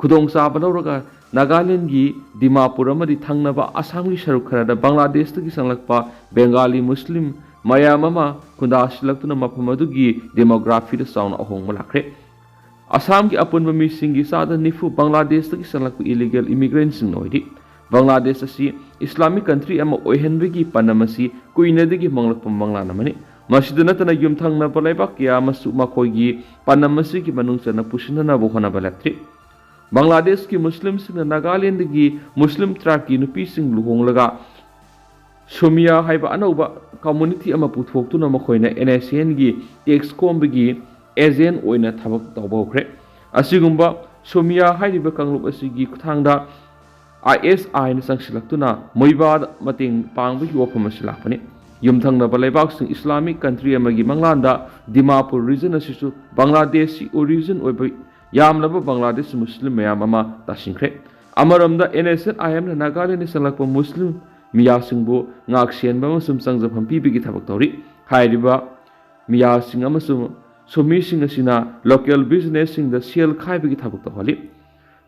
ꯈꯨꯗꯣꯡꯆꯥꯕ ꯂꯧꯔꯒ ꯅꯥꯒꯥꯂꯦꯟꯒꯤ ꯗꯤꯃꯥꯄꯨꯔ ꯑꯃꯗꯤ ꯊꯪꯅꯕ ꯑꯁꯥꯝꯒꯤ ꯁꯔꯨꯛ ꯈꯔꯗ ꯕꯪꯒ꯭ꯂꯥꯗꯦꯁꯇꯒꯤ ꯆꯪꯂꯛꯄ ꯕꯦꯡꯒꯥꯂꯤ ꯃꯨꯁꯂꯤꯝ ꯃꯌꯥꯝ ꯑꯃ ꯈꯨꯟꯗꯥꯁꯤꯜꯂꯛꯇꯨꯅ ꯃꯐꯝ ꯑꯗꯨꯒꯤ demographyꯗ ꯆꯥꯎꯅ ꯑꯍꯣꯡꯕ ꯂꯥꯛꯈ꯭ꯔꯦ꯫ ꯑꯁꯥꯝꯒꯤ ꯑꯄꯨꯟꯕ ꯃꯤꯁꯤꯡꯒꯤ ꯆꯥꯗ ꯅꯤꯐꯨ ꯕꯪꯒ꯭ꯂꯥꯗꯦꯁꯇꯒꯤ ꯆꯪꯂꯛꯄ illegal immigrantꯁꯤꯡꯅ ꯑꯣꯏꯔꯤ꯫ ꯕꯪꯒ꯭ꯂꯥꯗꯦꯁ ꯑꯁꯤ Islamic country ꯑꯃ ꯑꯣꯏꯍꯟꯕꯒꯤ ꯄꯥꯟꯗꯝ ꯑꯁꯤ ꯀꯨꯏꯅꯗꯒꯤ ꯃꯪꯂꯛꯄ ꯃꯪꯂꯥꯟ ꯑꯃꯅꯤ꯫ ꯃꯁꯤꯗ ꯅꯠꯇꯅ ꯌꯨꯝꯊꯪꯅꯕ ꯂꯩꯕꯥꯛ ꯀꯌꯥ ꯑꯃꯁꯨ ꯃꯈꯣꯏꯒꯤ ꯄꯥꯟꯗꯝ ꯑꯁꯤꯒꯤ ꯃꯅꯨꯡ ꯆꯟꯅ ꯄꯨꯁꯤꯟꯅꯅꯕ ꯍꯣꯠꯅꯕ ꯂꯦꯞꯇ꯭ꯔꯤ꯫ ꯕꯪꯒ꯭ꯂꯥꯗꯦꯁꯀꯤ ꯃꯨꯁꯂꯤꯝꯁꯤꯡꯅ ꯅꯥꯒꯥꯂꯦꯟꯗꯒꯤ ꯃꯨꯁꯂꯤꯝ tribeꯀꯤ ꯅꯨꯄꯤꯁꯤꯡ ꯂꯨꯍꯣꯡꯂꯒ ꯁꯣꯃꯤꯌꯥ ꯍꯥꯏꯕ ꯑꯅꯧꯕ community ꯑꯃ ꯄꯨꯊꯣꯛꯇꯨꯅ ꯃꯈꯣꯏꯅ NSCNꯒꯤ tax ꯈꯣꯝꯕꯒꯤ agent ꯑꯣꯏꯅ ꯊꯕꯛ ꯇꯧꯕ ꯍꯧꯈ꯭ꯔꯦ꯫ ꯑꯁꯤꯒꯨꯝꯕ ꯁꯣꯃꯤꯌꯥ ꯍꯥꯏꯔꯤꯕ ꯀꯥꯡꯂꯨꯞ ꯑꯁꯤꯒꯤ ꯈꯨꯠꯊꯥꯡꯗ ISIꯅ ꯆꯪꯁꯤꯜꯂꯛꯇꯨꯅ ꯃꯣꯏꯕꯥꯗ ꯃꯇꯦꯡ ꯄꯥꯡꯕꯒꯤ ꯋꯥꯐꯝ ꯑꯁꯤ ꯂꯥꯛꯄꯅꯤ꯫ ꯌꯨꯝꯊꯪꯅꯕ ꯂꯩꯕꯥꯛꯁꯤꯡ Islamic country ꯑꯃꯒꯤ ꯃꯪꯂꯥꯟꯗ ꯗꯤꯃꯥꯄꯨꯔ region ꯑꯁꯤꯁꯨ ꯕꯪꯒ꯭ꯂꯥꯗꯦꯁꯤ origin ꯑꯣꯏꯕ ꯌꯥꯝꯂꯕ ꯕꯪꯒ꯭ꯂꯥꯗꯦꯁ ꯃꯨꯁꯂꯤꯝ ꯃꯌꯥꯝ ꯑꯃ ꯇꯥꯁꯤꯟꯈ꯭ꯔꯦ꯫ ꯑꯃꯔꯣꯝꯗ NSCNIMꯅ ꯅꯥꯒꯥꯂꯦꯟꯗ ꯆꯪꯂꯛꯄ ꯃꯨꯁꯂꯤꯝ ꯃꯤꯌꯥꯁꯤꯡꯕꯨ ꯉꯥꯛꯁꯦꯟꯕ ꯑꯃꯁꯨꯡ ꯆꯪꯖꯐꯝ ꯄꯤꯕꯒꯤ ꯊꯕꯛ ꯇꯧꯔꯤ꯫ ꯍꯥꯏꯔꯤꯕ ꯃꯤꯌꯥꯁꯤꯡ ꯑꯃꯁꯨꯡ ꯁꯣꯃꯤꯁꯤꯡ ꯑꯁꯤꯅ local businessꯁꯤꯡꯗ ꯁꯦꯜ ꯈꯥꯏꯕꯒꯤ ꯊꯕꯛ ꯇꯧꯍꯜꯂꯤ꯫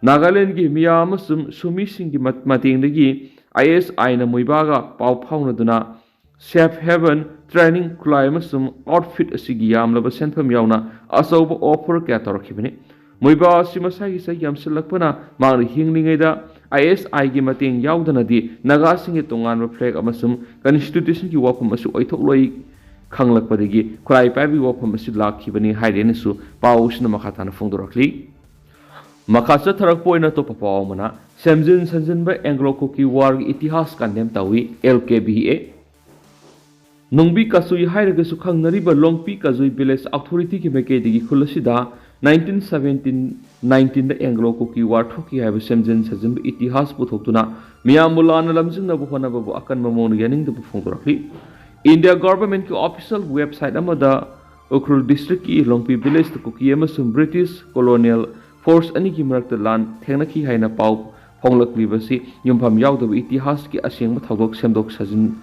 ꯅꯥꯒꯥꯂꯦꯟꯒꯤ ꯃꯤꯌꯥ ꯑꯃꯁꯨꯡ ꯁꯣꯃꯤꯁꯤꯡꯒꯤ ꯃꯠ-, ꯃꯇꯦꯡꯗꯒꯤ ISIꯅ ꯃꯣꯏꯕꯥꯒ ꯄꯥꯎ ꯐꯥꯎꯅꯗꯨꯅ Safe Haven Training ꯈꯨꯠꯂꯥꯏ ꯑꯃꯁꯨꯡ outfit ꯑꯁꯤꯒꯤ ꯌꯥꯝꯂꯕ ꯁꯦꯟꯐꯝ ꯌꯥꯎꯅ ꯑꯆꯧꯕ offer ꯀꯌꯥ ꯇꯧꯔꯛꯈꯤꯕꯅꯤ꯫ ꯃꯣꯏꯕꯥ ꯑꯁꯤ ꯃꯁꯥꯒꯤ ꯆꯍꯤ ꯌꯥꯝꯁꯤꯜꯂꯛꯄꯅ ꯃꯍꯥꯛꯅ ꯍꯤꯡꯂꯤꯉꯩꯗ ISIꯒꯤ ꯃꯇꯦꯡ ꯌꯥꯎꯗꯅꯗꯤ ꯅꯥꯒꯥꯁꯤꯡꯒꯤ ꯇꯣꯉꯥꯟꯕ flag ꯑꯃꯁꯨꯡ constitutionꯒꯤ ꯋꯥꯐꯝ ꯑꯁꯤ ꯑꯣꯏꯊꯣꯛꯂꯣꯏ ꯈꯪꯂꯛꯄꯗꯒꯤ ꯈꯨꯠꯂꯥꯏ ꯄꯥꯏꯕꯒꯤ ꯋꯥꯐꯝ ꯑꯁꯤ ꯂꯥꯛꯈꯤꯕꯅꯤ ꯍꯥꯏꯔꯦꯅꯁꯨ ꯄꯥꯎ ꯑꯁꯤꯅ ꯃꯈꯥ ꯇꯥꯅ ꯐꯣꯡꯗꯣꯔꯛꯂꯤ꯫ ꯃꯈꯥ ꯆꯠꯊꯔꯛꯄ ꯑꯣꯏꯅ ꯑꯇꯣꯞꯄ ꯄꯥꯎ ꯑꯃꯅ, ꯁꯦꯝꯖꯤꯟ ꯁꯥꯖꯤꯟꯕ Anglo Kuki Warꯒꯤ ꯏꯇꯤꯍꯥꯁ condemn ꯇꯧꯏ, L K B A꯫ ꯅꯨꯡꯕꯤ ꯀꯆꯨꯏ ꯍꯥꯏꯔꯒꯁꯨ ꯈꯪꯅꯔꯤꯕ ꯂꯣꯡꯄꯤ ꯀꯖꯨꯏ village authorityꯒꯤ ꯃꯥꯏꯀꯩꯗꯒꯤ ꯈꯨꯜ ꯑꯁꯤꯗ nineteen seventeen nineteenꯗ Anglo Kuki War ꯊꯣꯛꯈꯤ ꯍꯥꯏꯕ ꯁꯦꯝꯖꯤꯟ ꯁꯥꯖꯤꯟꯕ ꯏꯇꯤꯍꯥꯁ ꯄꯨꯊꯣꯛꯇꯨꯅ ꯃꯤꯌꯥꯝꯕꯨ ꯂꯥꯟꯅ ꯂꯝꯖꯤꯡꯅꯕ ꯍꯣꯠꯅꯕꯕꯨ ꯑꯀꯟꯕ ꯃꯑꯣꯡꯗ ꯌꯥꯅꯤꯡꯗꯕ ꯐꯣꯡꯗꯣꯔꯛꯂꯤ꯫ India Governmentꯀꯤ official website ꯑꯃꯗ ꯎꯈ꯭ꯔꯨꯜ districtꯀꯤ ꯂꯣꯡꯄꯤ villageꯇ ꯀꯨꯀꯤ ꯑꯃꯁꯨꯡ British colonial force ꯑꯅꯤꯒꯤ ꯃꯔꯛꯇ ꯂꯥꯟ ꯊꯦꯡꯅꯈꯤ ꯍꯥꯏꯅ ꯄꯥꯎ ꯐꯣꯡꯂꯛꯂꯤꯕꯁꯤ ꯌꯨꯝꯐꯝ ꯌꯥꯎꯗꯕ ꯏꯇꯤꯍꯥꯁꯀꯤ ꯑꯁꯦꯡꯕ ꯊꯧꯗꯣꯛ ꯁꯦꯝꯗꯣꯛ ꯁꯥꯖꯤꯟ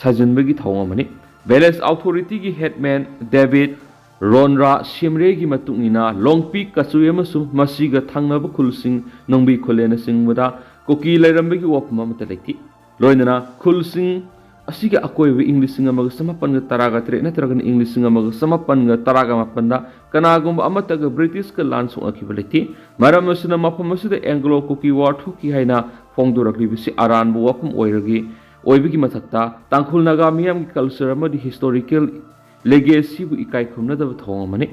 ꯁꯥꯖꯤꯟꯕꯒꯤ ꯊꯧꯑꯣꯡ ꯑꯃꯅꯤ꯫ Village authorityꯒꯤ headman David Ronra Simreꯒꯤ ꯃꯇꯨꯡ ꯏꯟꯅ ꯂꯣꯡꯄꯤ ꯀꯆꯨꯏ ꯑꯃꯁꯨꯡ ꯃꯁꯤꯒ ꯊꯪꯅꯕ ꯈꯨꯜꯁꯤꯡ ꯅꯣꯡꯕꯤ ꯈꯨꯂꯦꯟꯅꯆꯤꯡꯕꯗ ꯀꯨꯀꯤ ꯂꯩꯔꯝꯕꯒꯤ ꯋꯥꯐꯝ ꯑꯃꯠꯇ ꯂꯩꯇꯦ꯫ ꯂꯣꯏꯅꯅ ꯈꯨꯜꯁꯤꯡ ꯑꯁꯤꯒꯤ ꯑꯀꯣꯏꯕ ꯏꯪ ꯂꯤꯁꯤꯡ ꯑꯃꯒ ꯆꯃꯥꯄꯟꯒ ꯇꯔꯥꯒ ꯇꯔꯦꯠ ꯅꯠꯇ꯭ꯔꯒꯅ ꯏꯪ ꯂꯤꯁꯤꯡ ꯑꯃꯒ ꯆꯃꯥꯄꯟꯒ ꯇꯔꯥꯒ ꯃꯥꯄꯟꯗ ꯀꯅꯥꯒꯨꯝꯕ ꯑꯃꯠꯇꯒ Britishꯀ ꯂꯥꯟ ꯁꯣꯛꯅꯈꯤꯕ ꯂꯩꯇꯦ꯫ ꯃꯔꯝ ꯑꯁꯤꯅ ꯃꯐꯝ ꯑꯁꯤꯗ Anglo Kuki War ꯊꯣꯛꯈꯤ ꯍꯥꯏꯅ ꯐꯣꯡꯗꯣꯔꯛꯂꯤꯕꯁꯤ ꯑꯔꯥꯟꯕ ꯋꯥꯐꯝ ꯑꯣꯏꯔꯒꯦ ꯑꯣꯏꯕꯒꯤ ꯃꯊꯛꯇ ꯇꯥꯡꯈꯨꯜ ꯅꯥꯒꯥ ꯃꯤꯌꯥꯝꯒꯤ culture ꯑꯃꯗꯤ historical legacyꯕꯨ ꯏꯀꯥꯏ ꯈꯨꯝꯅꯗꯕ ꯊꯧꯑꯣꯡ ꯑꯃꯅꯤ꯫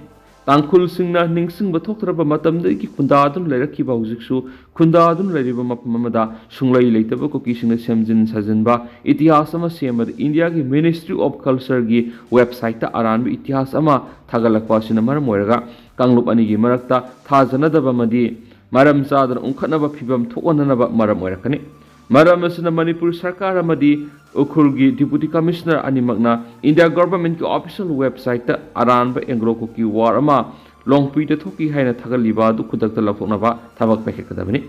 ꯇꯥꯡꯈꯨꯜꯁꯤꯡꯅ ꯅꯤꯡꯁꯤꯡꯕ ꯊꯣꯛꯇ꯭ꯔꯕ ꯃꯇꯝꯗꯒꯤ ꯈꯨꯟꯗꯥꯗꯨꯅ ꯂꯩꯔꯛꯈꯤꯕ ꯍꯧꯖꯤꯛꯁꯨ ꯈꯨꯟꯗꯥꯗꯨꯅ ꯂꯩꯔꯤꯕ ꯃꯐꯝ ꯑꯃꯗ ꯁꯨꯡꯂꯩ ꯂꯩꯇꯕ ꯀꯨꯀꯤꯁꯤꯡꯅ ꯁꯦꯝꯖꯤꯟ ꯁꯥꯖꯤꯟꯕ ꯏꯇꯤꯍꯥꯁ ꯑꯃ ꯁꯦꯝꯕꯗ Indiaꯒꯤ Ministry of Cultureꯒꯤ websiteꯇ ꯑꯔꯥꯟꯕ ꯏꯇꯤꯍꯥꯁ ꯑꯃ ꯊꯥꯒꯠꯂꯛꯄ ꯑꯁꯤꯅ ꯃꯔꯝ ꯑꯣꯏꯔꯒ ꯀꯥꯡꯂꯨꯞ ꯑꯅꯤꯒꯤ ꯃꯔꯛꯇ ꯊꯥꯖꯅꯗꯕ ꯑꯃꯗꯤ ꯃꯔꯝ ꯆꯥꯗꯅ ꯎꯪꯈꯠꯅꯕ ꯐꯤꯚꯝ ꯊꯣꯛꯍꯟꯅꯅꯕ ꯃꯔꯝ ꯑꯣꯏꯔꯛꯀꯅꯤ꯫ ꯃꯔꯝ ꯑꯁꯤꯅ ꯃꯅꯤꯄꯨꯔ ꯁꯔꯀꯥꯔ ꯑꯃꯗꯤ ꯎꯈ꯭ꯔꯨꯜꯒꯤ Deputy Commissioner ꯑꯅꯤꯃꯛꯅ India Governmentꯀꯤ official websiteꯇ ꯑꯔꯥꯟꯕ Anglo Kuki War ꯑꯃ ꯂꯣꯡꯄꯤꯗ ꯊꯣꯛꯈꯤ ꯍꯥꯏꯅ ꯊꯥꯒꯠꯂꯤꯕ ꯑꯗꯨ ꯈꯨꯗꯛꯇ ꯂꯧꯊꯣꯛꯅꯕ ꯊꯕꯛ ꯄꯥꯏꯈꯠꯀꯗꯕꯅꯤ꯫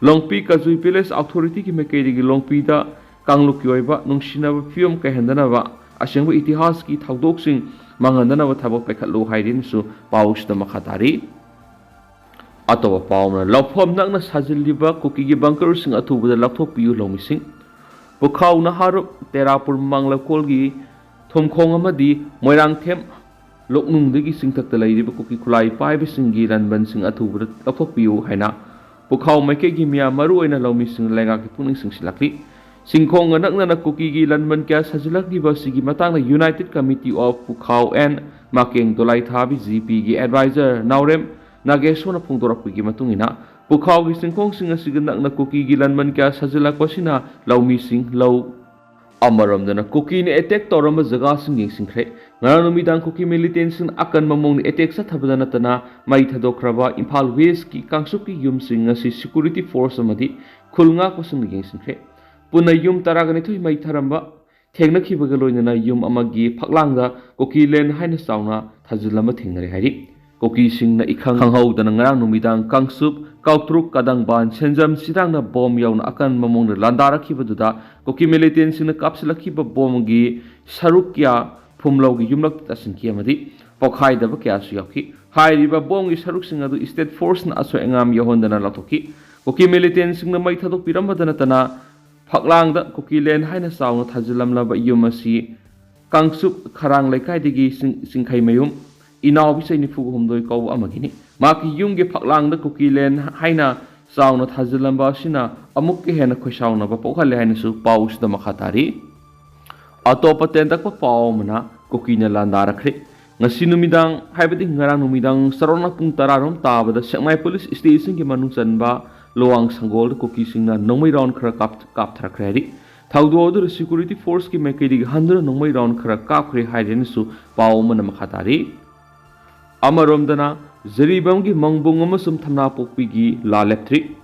ꯂꯣꯡꯄꯤ ꯀꯖꯨꯏ village authorityꯒꯤ ꯃꯥꯏꯀꯩꯗꯒꯤ ꯂꯣꯡꯄꯤꯗ ꯀꯥꯡꯂꯨꯞꯀꯤ ꯑꯣꯏꯕ ꯅꯨꯡꯁꯤꯅꯕ ꯐꯤꯕꯝ ꯀꯥꯏꯍꯟꯗꯅꯕ, ꯑꯁꯦꯡꯕ ꯏꯇꯤꯍꯥꯁꯀꯤ ꯊꯧꯗꯣꯛꯁꯤꯡ ꯃꯥꯡꯍꯟꯗꯅꯕ ꯊꯕꯛ ꯄꯥꯏꯈꯠꯂꯨ ꯍꯥꯏꯔꯤꯅꯁꯨ ꯄꯥꯎꯁꯤꯗ ꯃꯈꯥ ꯇꯥꯔꯤ꯫ ꯑꯇꯣꯞꯄ ꯄꯥꯎ ꯑꯃꯅ, ꯂꯧꯐꯝ ꯅꯛꯅ ꯁꯥꯖꯤꯜꯂꯤꯕ ꯀꯨꯀꯤꯒꯤ bunkerꯁꯤꯡ ꯑꯊꯨꯕꯗ ꯂꯧꯊꯣꯛꯄꯤꯌꯨ ꯂꯧꯃꯤꯁꯤꯡ꯫ ꯄꯨꯈꯥꯎ ꯅꯍꯥꯔꯨꯞ, ꯇꯦꯔꯥꯄꯨꯔ ꯃꯃꯥꯡ ꯂꯧꯀꯣꯜꯒꯤ ꯊꯨꯝꯈꯣꯡ ꯑꯃꯗꯤ ꯃꯣꯏꯔꯥꯡꯊꯦꯝ ꯂꯣꯛꯅꯨꯡꯗꯒꯤ ꯆꯤꯡꯊꯛꯇ ꯂꯩꯔꯤꯕ ꯀꯨꯀꯤ ꯈꯨꯠꯂꯥꯏ ꯄꯥꯏꯕꯁꯤꯡꯒꯤ ꯂꯟꯕꯟꯁꯤꯡ ꯑꯊꯨꯕꯗ ꯂꯧꯊꯣꯛꯄꯤꯌꯨ ꯍꯥꯏꯅ ꯄꯨꯈꯥꯎ ꯃꯥꯏꯀꯩꯒꯤ ꯃꯤꯌꯥꯝ, ꯃꯔꯨꯑꯣꯏꯅ ꯂꯧꯃꯤꯁꯤꯡꯅ ꯂꯩꯉꯥꯛꯀꯤ ꯄꯨꯛꯅꯤꯡ ꯆꯤꯡꯁꯤꯜꯂꯛꯂꯤ꯫ ꯆꯤꯡꯈꯣꯡꯒ ꯅꯛꯅꯅ ꯀꯨꯀꯤꯒꯤ ꯂꯟꯕꯟ ꯀꯌꯥ ꯁꯥꯖꯤꯜꯂꯛꯂꯤꯕ ꯑꯁꯤꯒꯤ ꯃꯇꯥꯡꯗ United Committee of Pukhao and Makeng Dolaithabi, G P ꯒꯤ advisor ꯅꯥꯎꯔꯦꯝ ꯅꯥꯒꯦꯁꯣꯔꯅ ꯐꯣꯡꯗꯣꯔꯛꯄꯒꯤ ꯃꯇꯨꯡ ꯏꯟꯅ, ꯄꯨꯈꯥꯎꯒꯤ ꯆꯤꯡꯈꯣꯡꯁꯤꯡ ꯑꯁꯤꯒ ꯅꯛꯅ ꯀꯨꯀꯤꯒꯤ ꯂꯟꯕꯟ ꯀꯌꯥ ꯁꯥꯖꯤꯜꯂꯛꯄ ꯑꯁꯤꯅ ꯂꯧꯃꯤꯁꯤꯡ, ꯂꯧ ꯑꯃꯔꯣꯝꯗꯅ ꯀꯨꯀꯤꯅ attack ꯇꯧꯔꯝꯕ ꯖꯒꯥꯁꯤꯡ ꯌꯦꯡꯁꯤꯟꯈ꯭ꯔꯦ꯫ ꯉꯔꯥꯡ ꯅꯨꯃꯤꯗꯥꯡ ꯀꯨꯀꯤ militantꯁꯤꯡꯅ ꯑꯀꯟꯕ ꯃꯑꯣꯡꯗ attack ꯆꯠꯊꯕꯗ ꯅꯠꯇꯅ, ꯃꯩ ꯊꯥꯗꯣꯛꯈ꯭ꯔꯕ ꯏꯝꯐꯥꯜ Westꯀꯤ ꯀꯥꯡꯆꯨꯞꯀꯤ ꯌꯨꯝꯁꯤꯡ ꯑꯁꯤ security force ꯑꯃꯗꯤ ꯈꯨꯜ ꯉꯥꯛꯄꯁꯤꯡꯅ ꯌꯦꯡꯁꯤꯟꯈ꯭ꯔꯦ꯫ ꯄꯨꯟꯅ ꯌꯨꯝ ꯇꯔꯥꯒ ꯅꯤꯊꯣꯏ ꯃꯩ ꯊꯥꯔꯝꯕ ꯊꯦꯡꯅꯈꯤꯕꯒ ꯂꯣꯏꯅꯅ ꯌꯨꯝ ꯑꯃꯒꯤ ꯐꯛꯂꯥꯡꯗ ꯀꯨꯀꯤꯂꯦꯟ ꯍꯥꯏꯅ ꯆꯥꯎꯅ ꯊꯥꯖꯤꯜ ꯑꯃ ꯊꯦꯡꯅꯔꯦ ꯍꯥꯏꯔꯤ꯫ ꯀꯨꯀꯤꯁꯤꯡꯅ ꯏꯈꯪ ꯈꯪꯍꯧꯗꯅ ꯉꯔꯥꯡ ꯅꯨꯃꯤꯗꯥꯡ ꯀꯥꯡꯆꯨꯞ, ꯀꯥꯎꯇ꯭ꯔꯨꯛ, ꯀꯗꯪꯕꯥꯟ, ꯁꯦꯟꯖꯝ, ꯆꯤꯔꯥꯡꯗ ꯕꯣꯝ ꯌꯥꯎꯅ ꯑꯀꯟꯕ ꯃꯑꯣꯡꯗ ꯂꯥꯟꯗꯥꯔꯛꯈꯤꯕꯗꯨꯗ ꯀꯨꯀꯤ militantꯁꯤꯡꯅ ꯀꯥꯞꯁꯤꯜꯂꯛꯈꯤꯕ ꯕꯣꯝꯒꯤ ꯁꯔꯨꯛ ꯀꯌꯥ ꯐꯨꯝꯂꯧꯒꯤ ꯌꯨꯝꯂꯛꯇ ꯇꯥꯁꯤꯟꯈꯤ ꯑꯃꯗꯤ ꯄꯣꯈꯥꯏꯗꯕ ꯀꯌꯥꯁꯨ ꯌꯥꯎꯈꯤ꯫ ꯍꯥꯏꯔꯤꯕ ꯕꯣꯝꯒꯤ ꯁꯔꯨꯛꯁꯤꯡ ꯑꯗꯨ state forceꯅ ꯑꯁꯣꯏ ꯑꯉꯥꯝ ꯌꯥꯎꯍꯟꯗꯅ ꯂꯧꯊꯣꯛꯈꯤ꯫ ꯀꯨꯀꯤ militantꯁꯤꯡꯅ ꯃꯩ ꯊꯥꯗꯣꯛꯄꯤꯔꯝꯕꯗ ꯅꯠꯇꯅ, ꯐꯛꯂꯥꯡꯗ ꯀꯨꯀꯤꯂꯦꯟ ꯍꯥꯏꯅ ꯆꯥꯎꯅ ꯊꯥꯖꯤꯜꯂꯝꯂꯕ ꯌꯨꯝ ꯑꯁꯤ ꯀꯥꯡꯆꯨꯞ ꯈꯔꯥꯡ ꯂꯩꯀꯥꯏꯗꯒꯤ ꯆꯤꯡ-, ꯆꯤꯡꯈꯩꯃꯌꯨꯝ ꯏꯅꯥꯎꯕꯤ ꯆꯍꯤ ꯅꯤꯐꯨ ꯍꯨꯝꯗꯣꯏ ꯀꯧꯕ ꯑꯃꯒꯤꯅꯤ꯫ ꯃꯍꯥꯛꯀꯤ ꯌꯨꯝꯒꯤ ꯐꯛꯂꯥꯡꯗ ꯀꯨꯀꯤꯂꯦꯟ ꯍꯥꯏꯅ ꯆꯥꯎꯅ ꯊꯥꯖꯤꯜꯂꯝꯕ ꯑꯁꯤꯅ ꯑꯃꯨꯛꯀ ꯍꯦꯟꯅ ꯈꯣꯏꯁꯥꯎꯅꯕ ꯄꯣꯛꯍꯜꯂꯦ ꯍꯥꯏꯅꯁꯨ ꯄꯥꯎꯁꯤꯗ ꯃꯈꯥ ꯇꯥꯔꯤ꯫ ꯑꯇꯣꯞꯄ ꯇꯦꯟꯇꯛꯄ ꯄꯥꯎ ꯑꯃꯅ, ꯀꯨꯀꯤꯅ ꯂꯥꯟꯗꯥꯔꯛꯈ꯭ꯔꯦ꯫ ꯉꯁꯤ ꯅꯨꯃꯤꯗꯥꯡ, ꯍꯥꯏꯕꯗꯤ ꯉꯔꯥꯡ ꯅꯨꯃꯤꯗꯥꯡ ꯆꯔꯣꯅ ꯄꯨꯡ ꯇꯔꯥ ꯔꯣꯝ ꯇꯥꯕꯗ ꯁꯦꯛꯃꯥꯏ police stationꯒꯤ ꯃꯅꯨꯡ ꯆꯟꯕ ꯂꯨꯋꯥꯡ ꯁꯪꯒꯣꯜꯗ ꯀꯨꯀꯤꯁꯤꯡꯅ ꯅꯣꯡꯃꯩ round ꯈꯔ ꯀꯥꯞ-, ꯀꯥꯞꯊꯔꯛꯈ꯭ꯔꯦ ꯍꯥꯏꯔꯤ꯫ ꯊꯧꯗꯣꯛ ꯑꯗꯨꯗ security forceꯀꯤ ꯃꯥꯏꯀꯩꯗꯒꯤ ꯍꯟꯗꯨꯅ ꯅꯣꯡꯃꯩ round ꯈꯔ ꯀꯥꯞꯈ꯭ꯔꯦ ꯍꯥꯏꯔꯦꯅꯁꯨ ꯄꯥꯎ ꯑꯃꯅ ꯃꯈꯥ ꯇꯥꯔꯤ꯫ ꯑꯃꯔꯣꯝꯗꯅ, ꯖꯤꯔꯤꯕꯥꯝꯒꯤ ꯃꯪꯕꯨꯡ ꯑꯃꯁꯨꯡ ꯊꯝꯅꯥꯄꯣꯛꯄꯤꯒꯤ ꯂꯥ ꯂꯦꯞꯇ꯭ꯔꯤ꯫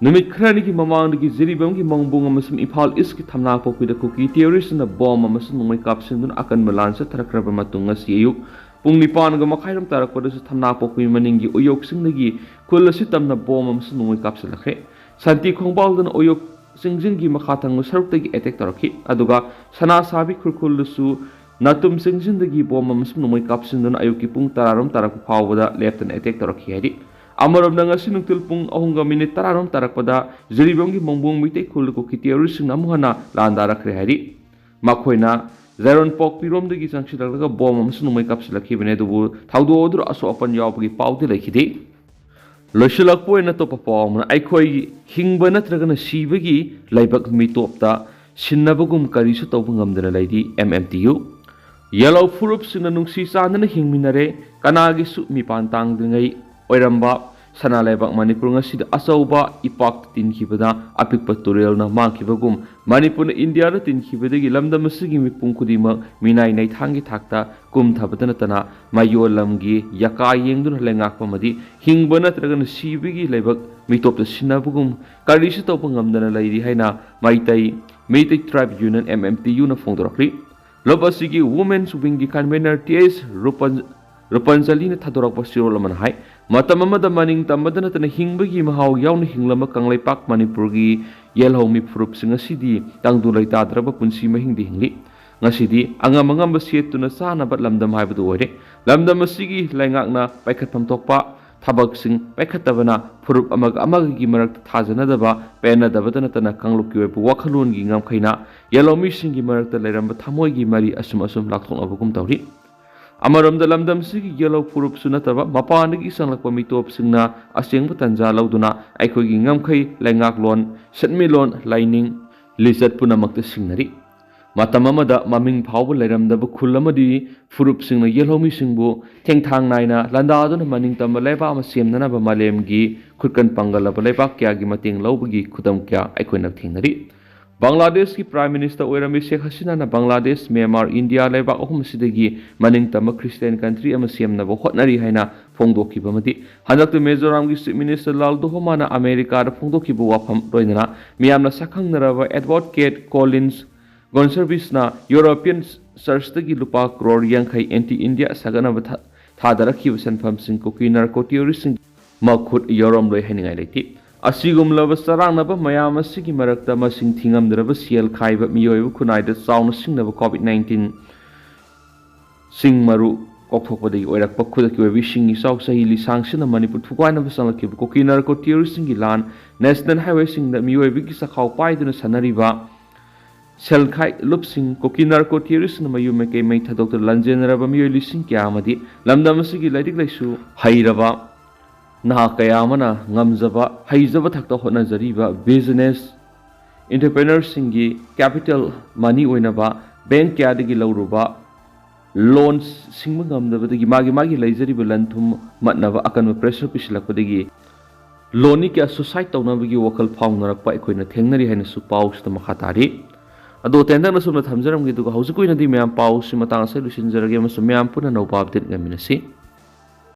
ꯅꯨꯃꯤꯠ ꯈꯔꯅꯤꯒꯤ ꯃꯃꯥꯡꯗꯒꯤ ꯖꯤꯔꯤꯕꯥꯝꯒꯤ ꯃꯪꯕꯨꯡ ꯑꯃꯁꯨꯡ ꯏꯝꯐꯥꯜ Eastꯀꯤ ꯊꯝꯅꯥꯄꯣꯛꯄꯤꯗ ꯀꯨꯀꯤ terroristꯅ ꯕꯣꯝ ꯑꯃꯁꯨꯡ ꯅꯣꯡꯃꯩ ꯀꯥꯞꯁꯤꯟꯗꯨꯅ ꯑꯀꯟꯕ ꯂꯥꯟ ꯆꯠꯊꯔꯛꯈ꯭ꯔꯕ ꯃꯇꯨꯡ, ꯉꯁꯤ ꯑꯌꯨꯛ ꯄꯨꯡ ꯅꯤꯄꯥꯟꯒ ꯃꯈꯥꯏꯔꯣꯝ ꯇꯥꯔꯛꯄꯗꯁꯨ ꯊꯝꯅꯥꯄꯣꯛꯄꯤ ꯃꯅꯤꯡꯒꯤ ꯎꯌꯣꯛꯁꯤꯡꯗꯒꯤ ꯈꯨꯜ ꯑꯁꯤ ꯇꯝꯅ ꯕꯣꯝ ꯑꯃꯁꯨꯡ ꯅꯣꯡꯃꯩ ꯀꯥꯞꯁꯤꯜꯂꯛꯈ꯭ꯔꯦ꯫ ꯁꯥꯟꯇꯤ ꯈꯣꯡꯕꯥꯜꯗꯅ ꯎꯌꯣꯛ ꯆꯤꯡꯖꯤꯟꯒꯤ ꯃꯈꯥ ꯊꯪꯕ ꯁꯔꯨꯛꯇꯒꯤ attack ꯇꯧꯔꯛꯈꯤ, ꯑꯗꯨꯒ ꯁꯅꯥꯁꯥꯕꯤ ꯈꯨꯔꯈꯨꯜꯗꯁꯨ ꯅꯥꯇꯨꯝ ꯆꯤꯡꯖꯤꯟꯗꯒꯤ ꯕꯣꯝ ꯑꯃꯁꯨꯡ ꯅꯣꯡꯃꯩ ꯀꯥꯞꯁꯤꯟꯗꯨꯅ ꯑꯌꯨꯛꯀꯤ ꯄꯨꯡ ꯇꯔꯥꯔꯣꯝ ꯇꯥꯔꯛꯄ ꯐꯥꯎꯕꯗ ꯂꯦꯞꯇꯅ attack ꯇꯧꯔꯛꯈꯤ ꯍꯥꯏꯔꯤ꯫ ꯑꯃꯔꯣꯝꯗ, ꯉꯁꯤ ꯅꯨꯡꯊꯤꯜ ꯄꯨꯡ ꯑꯍꯨꯝꯒ ꯃꯤꯅꯤꯠ ꯇꯔꯥꯔꯣꯝ ꯇꯥꯔꯛꯄꯗ ꯖꯤꯔꯤꯕꯥꯝꯒꯤ ꯃꯣꯡꯕꯣꯡ ꯃꯩꯇꯩ ꯈꯨꯜꯗ ꯀꯨꯀꯤ ꯇꯦꯔꯣꯔꯤꯁꯁꯤꯡꯅ ꯑꯃꯨꯛ ꯍꯟꯅ ꯂꯥꯟꯗꯥꯔꯛꯈ꯭ꯔꯦ ꯍꯥꯏꯔꯤ꯫ ꯃꯈꯣꯏꯅ ꯖꯥꯏꯔꯣꯟꯄꯣꯛꯄꯤꯔꯣꯝꯗꯒꯤ ꯆꯪꯁꯤꯜꯂꯛꯂꯒ ꯕꯣꯝ ꯑꯃꯁꯨꯡ ꯅꯣꯡꯃꯩ ꯀꯥꯞꯁꯤꯜꯂꯛꯈꯤꯕꯅꯤ, ꯑꯗꯨꯕꯨ ꯊꯧꯗꯣꯛ ꯑꯗꯨꯗ ꯑꯁꯣꯛ ꯑꯄꯟ ꯌꯥꯎꯕꯒꯤ ꯄꯥꯎꯗꯤ ꯂꯩꯈꯤꯗꯦ꯫ ꯂꯣꯏꯁꯤꯜꯂꯛꯄ ꯑꯣꯏꯅ ꯑꯇꯣꯞꯄ ꯄꯥꯎ ꯑꯃꯅ, ꯑꯩꯈꯣꯏꯒꯤ ꯍꯤꯡꯕ ꯅꯠꯇ꯭ꯔꯒꯅ ꯁꯤꯕꯒꯤ ꯂꯩꯕꯥꯛ ꯃꯤꯇꯣꯞꯇ ꯁꯤꯟꯅꯕꯒꯨꯝ ꯀꯔꯤꯁꯨ ꯇꯧꯕ ꯉꯝꯗꯅ ꯂꯩꯔꯤ ꯑꯦꯝ ꯑꯦꯝ ꯇꯤ ꯌꯨ꯫ ꯌꯦꯜꯍꯧ ꯐꯨꯔꯨꯞꯁꯤꯡꯅ ꯅꯨꯡꯁꯤ ꯆꯥꯟꯅꯅ ꯍꯤꯡꯃꯤꯟꯅꯔꯦ, ꯀꯅꯥꯒꯤꯁꯨ ꯃꯤꯄꯥꯟ ꯇꯥꯡꯗ꯭ꯔꯤꯉꯩ ꯑꯣꯏꯔꯝꯕ ꯁꯅꯥ ꯂꯩꯕꯥꯛ ꯃꯅꯤꯄꯨꯔ ꯉꯁꯤꯗꯤ ꯑꯆꯧꯕ ꯏꯄꯥꯛꯇ ꯇꯤꯟꯈꯤꯕꯗ ꯑꯄꯤꯛꯄ ꯇꯨꯔꯦꯜꯅ ꯃꯥꯡꯈꯤꯕꯒꯨꯝ, ꯃꯅꯤꯄꯨꯔꯅ ꯏꯟꯗꯤꯌꯥꯗ ꯇꯤꯟꯈꯤꯕꯗꯒꯤ ꯂꯝꯗꯝ ꯑꯁꯤꯒꯤ ꯃꯤꯄꯨꯝ ꯈꯨꯗꯤꯡꯃꯛ ꯃꯤꯅꯥꯏ ꯅꯩꯊꯥꯡꯒꯤ ꯊꯥꯛꯇ ꯀꯨꯝꯊꯕꯇ ꯅꯠꯇꯅ ꯃꯌꯣꯜ ꯂꯝꯒꯤ ꯌꯀꯥ ꯌꯦꯡꯗꯨꯅ ꯂꯩꯉꯥꯛꯄ ꯑꯃꯗꯤ ꯍꯤꯡꯕ ꯅꯠꯇ꯭ꯔꯒꯅ ꯁꯤꯕꯒꯤ ꯂꯩꯕꯥꯛ ꯃꯤꯇꯣꯞꯇ ꯁꯤꯟꯅꯕꯒꯨꯝ ꯀꯔꯤꯁꯨ ꯇꯧꯕ ꯉꯝꯗꯅ ꯂꯩꯔꯤ ꯍꯥꯏꯅ Meitei, Meitei Tribe Union, M M T U, ꯅ ꯐꯣꯡꯗꯣꯔꯛꯂꯤ꯫ ꯂꯨꯞ ꯑꯁꯤꯒꯤ Women's Wing ꯒꯤ convener ꯇꯤ ꯑꯦꯁ ꯔꯨꯄꯟ-, ꯔꯨꯄꯟꯖꯂꯤꯅ ꯊꯥꯗꯣꯔꯛꯄ ꯆꯦꯔꯣꯜ ꯑꯃꯅ ꯍꯥꯏ, ꯃꯇꯝ ꯑꯃꯗ ꯃꯅꯤꯡ ꯇꯝꯕꯗ ꯅꯠꯇꯅ ꯍꯤꯡꯕꯒꯤ ꯃꯍꯥꯎ ꯌꯥꯎꯅ ꯍꯤꯡꯂꯝꯕ ꯀꯪꯂꯩꯄꯥꯛ ꯃꯅꯤꯄꯨꯔꯒꯤ ꯌꯦꯜꯍꯧꯃꯤ ꯐꯨꯔꯨꯞꯁꯤꯡ ꯑꯁꯤꯗꯤ ꯇꯪꯗꯨ ꯂꯩꯇꯥꯗ꯭ꯔꯕ ꯄꯨꯟꯁꯤ ꯃꯍꯤꯡꯗ ꯍꯤꯡꯂꯤ꯫ ꯉꯁꯤꯗꯤ ꯑꯉꯝ ꯑꯉꯝꯕ ꯁꯦꯠꯇꯨꯅ ꯆꯥꯅꯕ ꯂꯝꯗꯝ ꯍꯥꯏꯕꯗꯨ ꯑꯣꯏꯔꯦ꯫ ꯂꯝꯗꯝ ꯑꯁꯤꯒꯤ ꯂꯩꯉꯥꯛꯅ ꯄꯥꯏꯈꯠꯐꯝ ꯊꯣꯛꯄ ꯊꯕꯛꯁꯤꯡ ꯄꯥꯏꯈꯠꯇꯕꯅ ꯐꯨꯔꯨꯞ ꯑꯃꯒ ꯑꯃꯒꯒꯤ ꯃꯔꯛꯇ ꯊꯥꯖꯅꯗꯕ, ꯄꯦꯟꯅꯗꯕꯇ ꯅꯠꯇꯅ ꯀꯥꯡꯂꯨꯞꯀꯤ ꯑꯣꯏꯕ ꯋꯥꯈꯜꯂꯣꯟꯒꯤ ꯉꯝꯈꯩꯅ ꯌꯦꯜꯍꯧꯃꯤꯁꯤꯡꯒꯤ ꯃꯔꯛꯇ ꯂꯩꯔꯝꯕ ꯊꯃꯣꯏꯒꯤ ꯃꯔꯤ ꯑꯁꯨꯝ ꯑꯁꯨꯝ ꯂꯥꯊꯣꯛꯅꯕꯒꯨꯝ ꯇꯧꯔꯤ꯫ ꯑꯃꯔꯣꯝꯗ, ꯂꯝꯗꯝꯁꯤꯒꯤ ꯌꯦꯜꯍꯧ ꯐꯨꯔꯨꯞꯁꯨ ꯅꯠꯇꯕ ꯃꯄꯥꯟꯗꯒꯤ ꯆꯪꯂꯛꯄ ꯃꯤꯇꯣꯞꯁꯤꯡꯅ ꯑꯁꯦꯡꯕ ꯇꯟꯖꯥ ꯂꯧꯗꯨꯅ ꯑꯩꯈꯣꯏꯒꯤ ꯉꯝꯈꯩ, ꯂꯩꯉꯥꯛꯂꯣꯟ, ꯁꯦꯟꯃꯤꯠꯂꯣꯟ, ꯂꯥꯏꯅꯤꯡ, ꯂꯤꯆꯠ ꯄꯨꯝꯅꯃꯛꯇ ꯁꯤꯡꯅꯔꯤ꯫ ꯃꯇꯝ ꯑꯃꯗ ꯃꯃꯤꯡ ꯐꯥꯎꯕ ꯂꯩꯔꯝꯗꯕ ꯈꯨꯜ ꯑꯃꯗꯤ ꯐꯨꯔꯨꯞꯁꯤꯡꯅ ꯌꯦꯜꯍꯧꯃꯤꯁꯤꯡꯕꯨ ꯊꯦꯡꯊꯥꯡ ꯅꯥꯏꯅ ꯂꯥꯟꯗꯥꯗꯨꯅ ꯃꯅꯤꯡ ꯇꯝꯕ ꯂꯩꯕꯥꯛ ꯑꯃ ꯁꯦꯝꯅꯅꯕ ꯃꯥꯂꯦꯝꯒꯤ ꯈꯨꯠꯀꯟ ꯄꯥꯡꯒꯜꯂꯕ ꯂꯩꯕꯥꯛ ꯀꯌꯥꯒꯤ ꯃꯇꯦꯡ ꯂꯧꯕꯒꯤ ꯈꯨꯗꯝ ꯀꯌꯥ ꯑꯩꯈꯣꯏꯅ ꯊꯦꯡꯅꯔꯤ꯫ ꯕꯪꯒ꯭ꯂꯥꯗꯦꯁꯀꯤ Prime Minister ꯑꯣꯏꯔꯝꯃꯤ ꯁꯦꯈ ꯍꯁꯤꯅꯥꯅ ꯕꯪꯒ꯭ꯂꯥꯗꯦꯁ, ꯃ꯭ꯌꯥꯟꯃꯥꯔ, ꯏꯟꯗꯤꯌꯥ ꯂꯩꯕꯥꯛ ꯑꯍꯨꯝ ꯑꯁꯤꯗꯒꯤ ꯃꯅꯤꯡ ꯇꯝꯕ Christian country ꯑꯃ ꯁꯦꯝꯅꯕ ꯍꯣꯠꯅꯔꯤ ꯍꯥꯏꯅ ꯐꯣꯡꯗꯣꯛꯈꯤꯕ ꯑꯃꯗꯤ ꯍꯟꯗꯛꯇ ꯃꯤꯖꯣꯔꯥꯝꯒꯤ Chief Minister ꯂꯥꯜ ꯗꯣꯍꯣꯃꯥꯅ ꯑꯃꯦꯔꯤꯀꯥꯗ ꯐꯣꯡꯗꯣꯛꯈꯤꯕ ꯋꯥꯐꯝ ꯂꯣꯏꯅꯅ ꯃꯤꯌꯥꯝꯅ ꯁꯛꯈꯪꯅꯔꯕ Advocate Collins Gonsalves ꯅ European Church ꯇꯒꯤ ꯂꯨꯄꯥ ꯀ꯭ꯔꯣꯔ ꯌꯥꯡꯈꯩ anti India ꯁꯥꯒꯠꯅꯕ ꯊꯥ-, ꯊꯥꯗꯔꯛꯈꯤꯕ ꯁꯦꯟꯐꯝꯁꯤꯡ ꯀꯨꯀꯤ narco terrorist ꯁꯤꯡ ꯃꯈꯨꯠ ꯌꯧꯔꯝꯂꯣꯏ ꯍꯥꯏꯅꯤꯡꯉꯥꯏ ꯂꯩꯇꯦ꯫ ꯑꯁꯤꯒꯨꯝꯂꯕ ꯆꯔꯥꯡꯅꯕ ꯃꯌꯥꯝ ꯑꯁꯤꯒꯤ ꯃꯔꯛꯇ ꯃꯁꯤꯡ ꯊꯤꯉꯝꯗ꯭ꯔꯕ ꯁꯦꯜ ꯈꯥꯏꯕ ꯃꯤꯑꯣꯏꯕ ꯈꯨꯟꯅꯥꯏꯗ ꯆꯥꯎꯅ ꯁꯤꯡꯅꯕ COVID nineteen ꯁꯤꯡ ꯃꯔꯨ ꯀꯥꯎꯊꯣꯛꯄꯗꯒꯤ ꯑꯣꯏꯔꯛꯄ ꯈꯨꯗꯛꯀꯤ ꯑꯣꯏꯕ ꯏꯁꯤꯡ ꯏꯆꯥꯎ ꯆꯍꯤ ꯂꯤꯁꯥꯡ ꯁꯤꯟꯅ ꯃꯅꯤꯄꯨꯔ ꯊꯨꯒꯥꯏꯅꯕ ꯆꯪꯂꯛꯈꯤꯕ ꯀꯨꯀꯤ ꯅꯥꯔꯀꯣ ꯇꯦꯔꯣꯔꯤꯁꯁꯤꯡꯒꯤ ꯂꯥꯟ, ꯅꯦꯁꯅꯦꯜ ꯍꯥꯏꯋꯦꯁꯤꯡꯗ ꯃꯤꯑꯣꯏꯕꯒꯤ ꯆꯈꯥꯎ ꯄꯥꯏꯗꯨꯅ ꯁꯥꯟꯅꯔꯤꯕ ꯁꯦꯜꯈꯥꯏ ꯂꯨꯞꯁꯤꯡ, ꯀꯨꯀꯤ ꯅꯥꯔꯀꯣ ꯇꯦꯔꯣꯔꯤꯁꯁꯤꯡꯅ ꯃꯌꯨꯝ ꯃꯀꯩ ꯃꯩ ꯊꯥꯗꯣꯛꯇꯨꯅ ꯂꯥꯟꯖꯦꯟꯅꯔꯕ ꯃꯤꯑꯣꯏ ꯂꯤꯁꯤꯡ ꯀꯌꯥ ꯑꯃꯗꯤ ꯂꯝꯗꯝ ꯑꯁꯤꯒꯤ ꯂꯥꯏꯔꯤꯛ ꯂꯥꯏꯁꯨ ꯍꯩꯔꯕ ꯅꯍꯥ ꯀꯌꯥ ꯑꯃꯅ ꯉꯝꯖꯕ, ꯍꯩꯖꯕ ꯊꯛꯇ ꯍꯣꯠꯅꯖꯔꯤꯕ ꯕꯤꯖꯤꯅꯦꯁ ꯏꯟꯇꯔꯄ꯭ꯔꯦꯅꯔꯁꯤꯡꯒꯤ ꯀꯦꯄꯤꯇꯦꯜ ꯃꯅꯤ ꯑꯣꯏꯅꯕ ꯕꯦꯡ ꯀꯌꯥꯗꯒꯤ ꯂꯧꯔꯨꯕ ꯂꯣꯟ ꯁꯤꯡꯕ ꯉꯝꯗꯕꯗꯒꯤ ꯃꯥꯒꯤ ꯃꯥꯒꯤ ꯂꯩꯖꯔꯤꯕ ꯂꯟ ꯊꯨꯝ ꯃꯠꯅꯕ ꯑꯀꯟꯕ ꯄ꯭ꯔꯦꯁꯔ ꯄꯤꯁꯤꯜꯂꯛꯄꯗꯒꯤ ꯂꯣꯟꯅꯤ ꯀꯌꯥ ꯁꯨꯁꯥꯏꯠ ꯇꯧꯅꯕꯒꯤ ꯋꯥꯈꯜ ꯐꯥꯎꯅꯔꯛꯄ ꯑꯩꯈꯣꯏꯅ ꯊꯦꯡꯅꯔꯤ ꯍꯥꯏꯅꯁꯨ ꯄꯥꯎꯁꯤꯗ ꯃꯈꯥ ꯇꯥꯔꯤ꯫ ꯑꯗꯣ ꯇꯦꯟꯇꯛꯅ ꯁꯣꯝꯗ ꯊꯝꯖꯔꯝꯒꯦ, ꯑꯗꯨꯒ ꯍꯧꯖꯤꯛ ꯑꯣꯏꯅꯗꯤ ꯃꯌꯥꯝ ꯄꯥꯎꯁꯤ ꯃꯇꯥꯡ ꯑꯁꯤꯗ ꯂꯣꯏꯁꯤꯟꯖꯔꯒꯦ ꯑꯃꯁꯨꯡ ꯃꯌꯥꯝ ꯄꯨꯟꯅ ꯅꯧꯕ ꯑꯞꯗꯦꯠ ꯉꯥꯏꯃꯤꯟꯅꯁꯤ꯫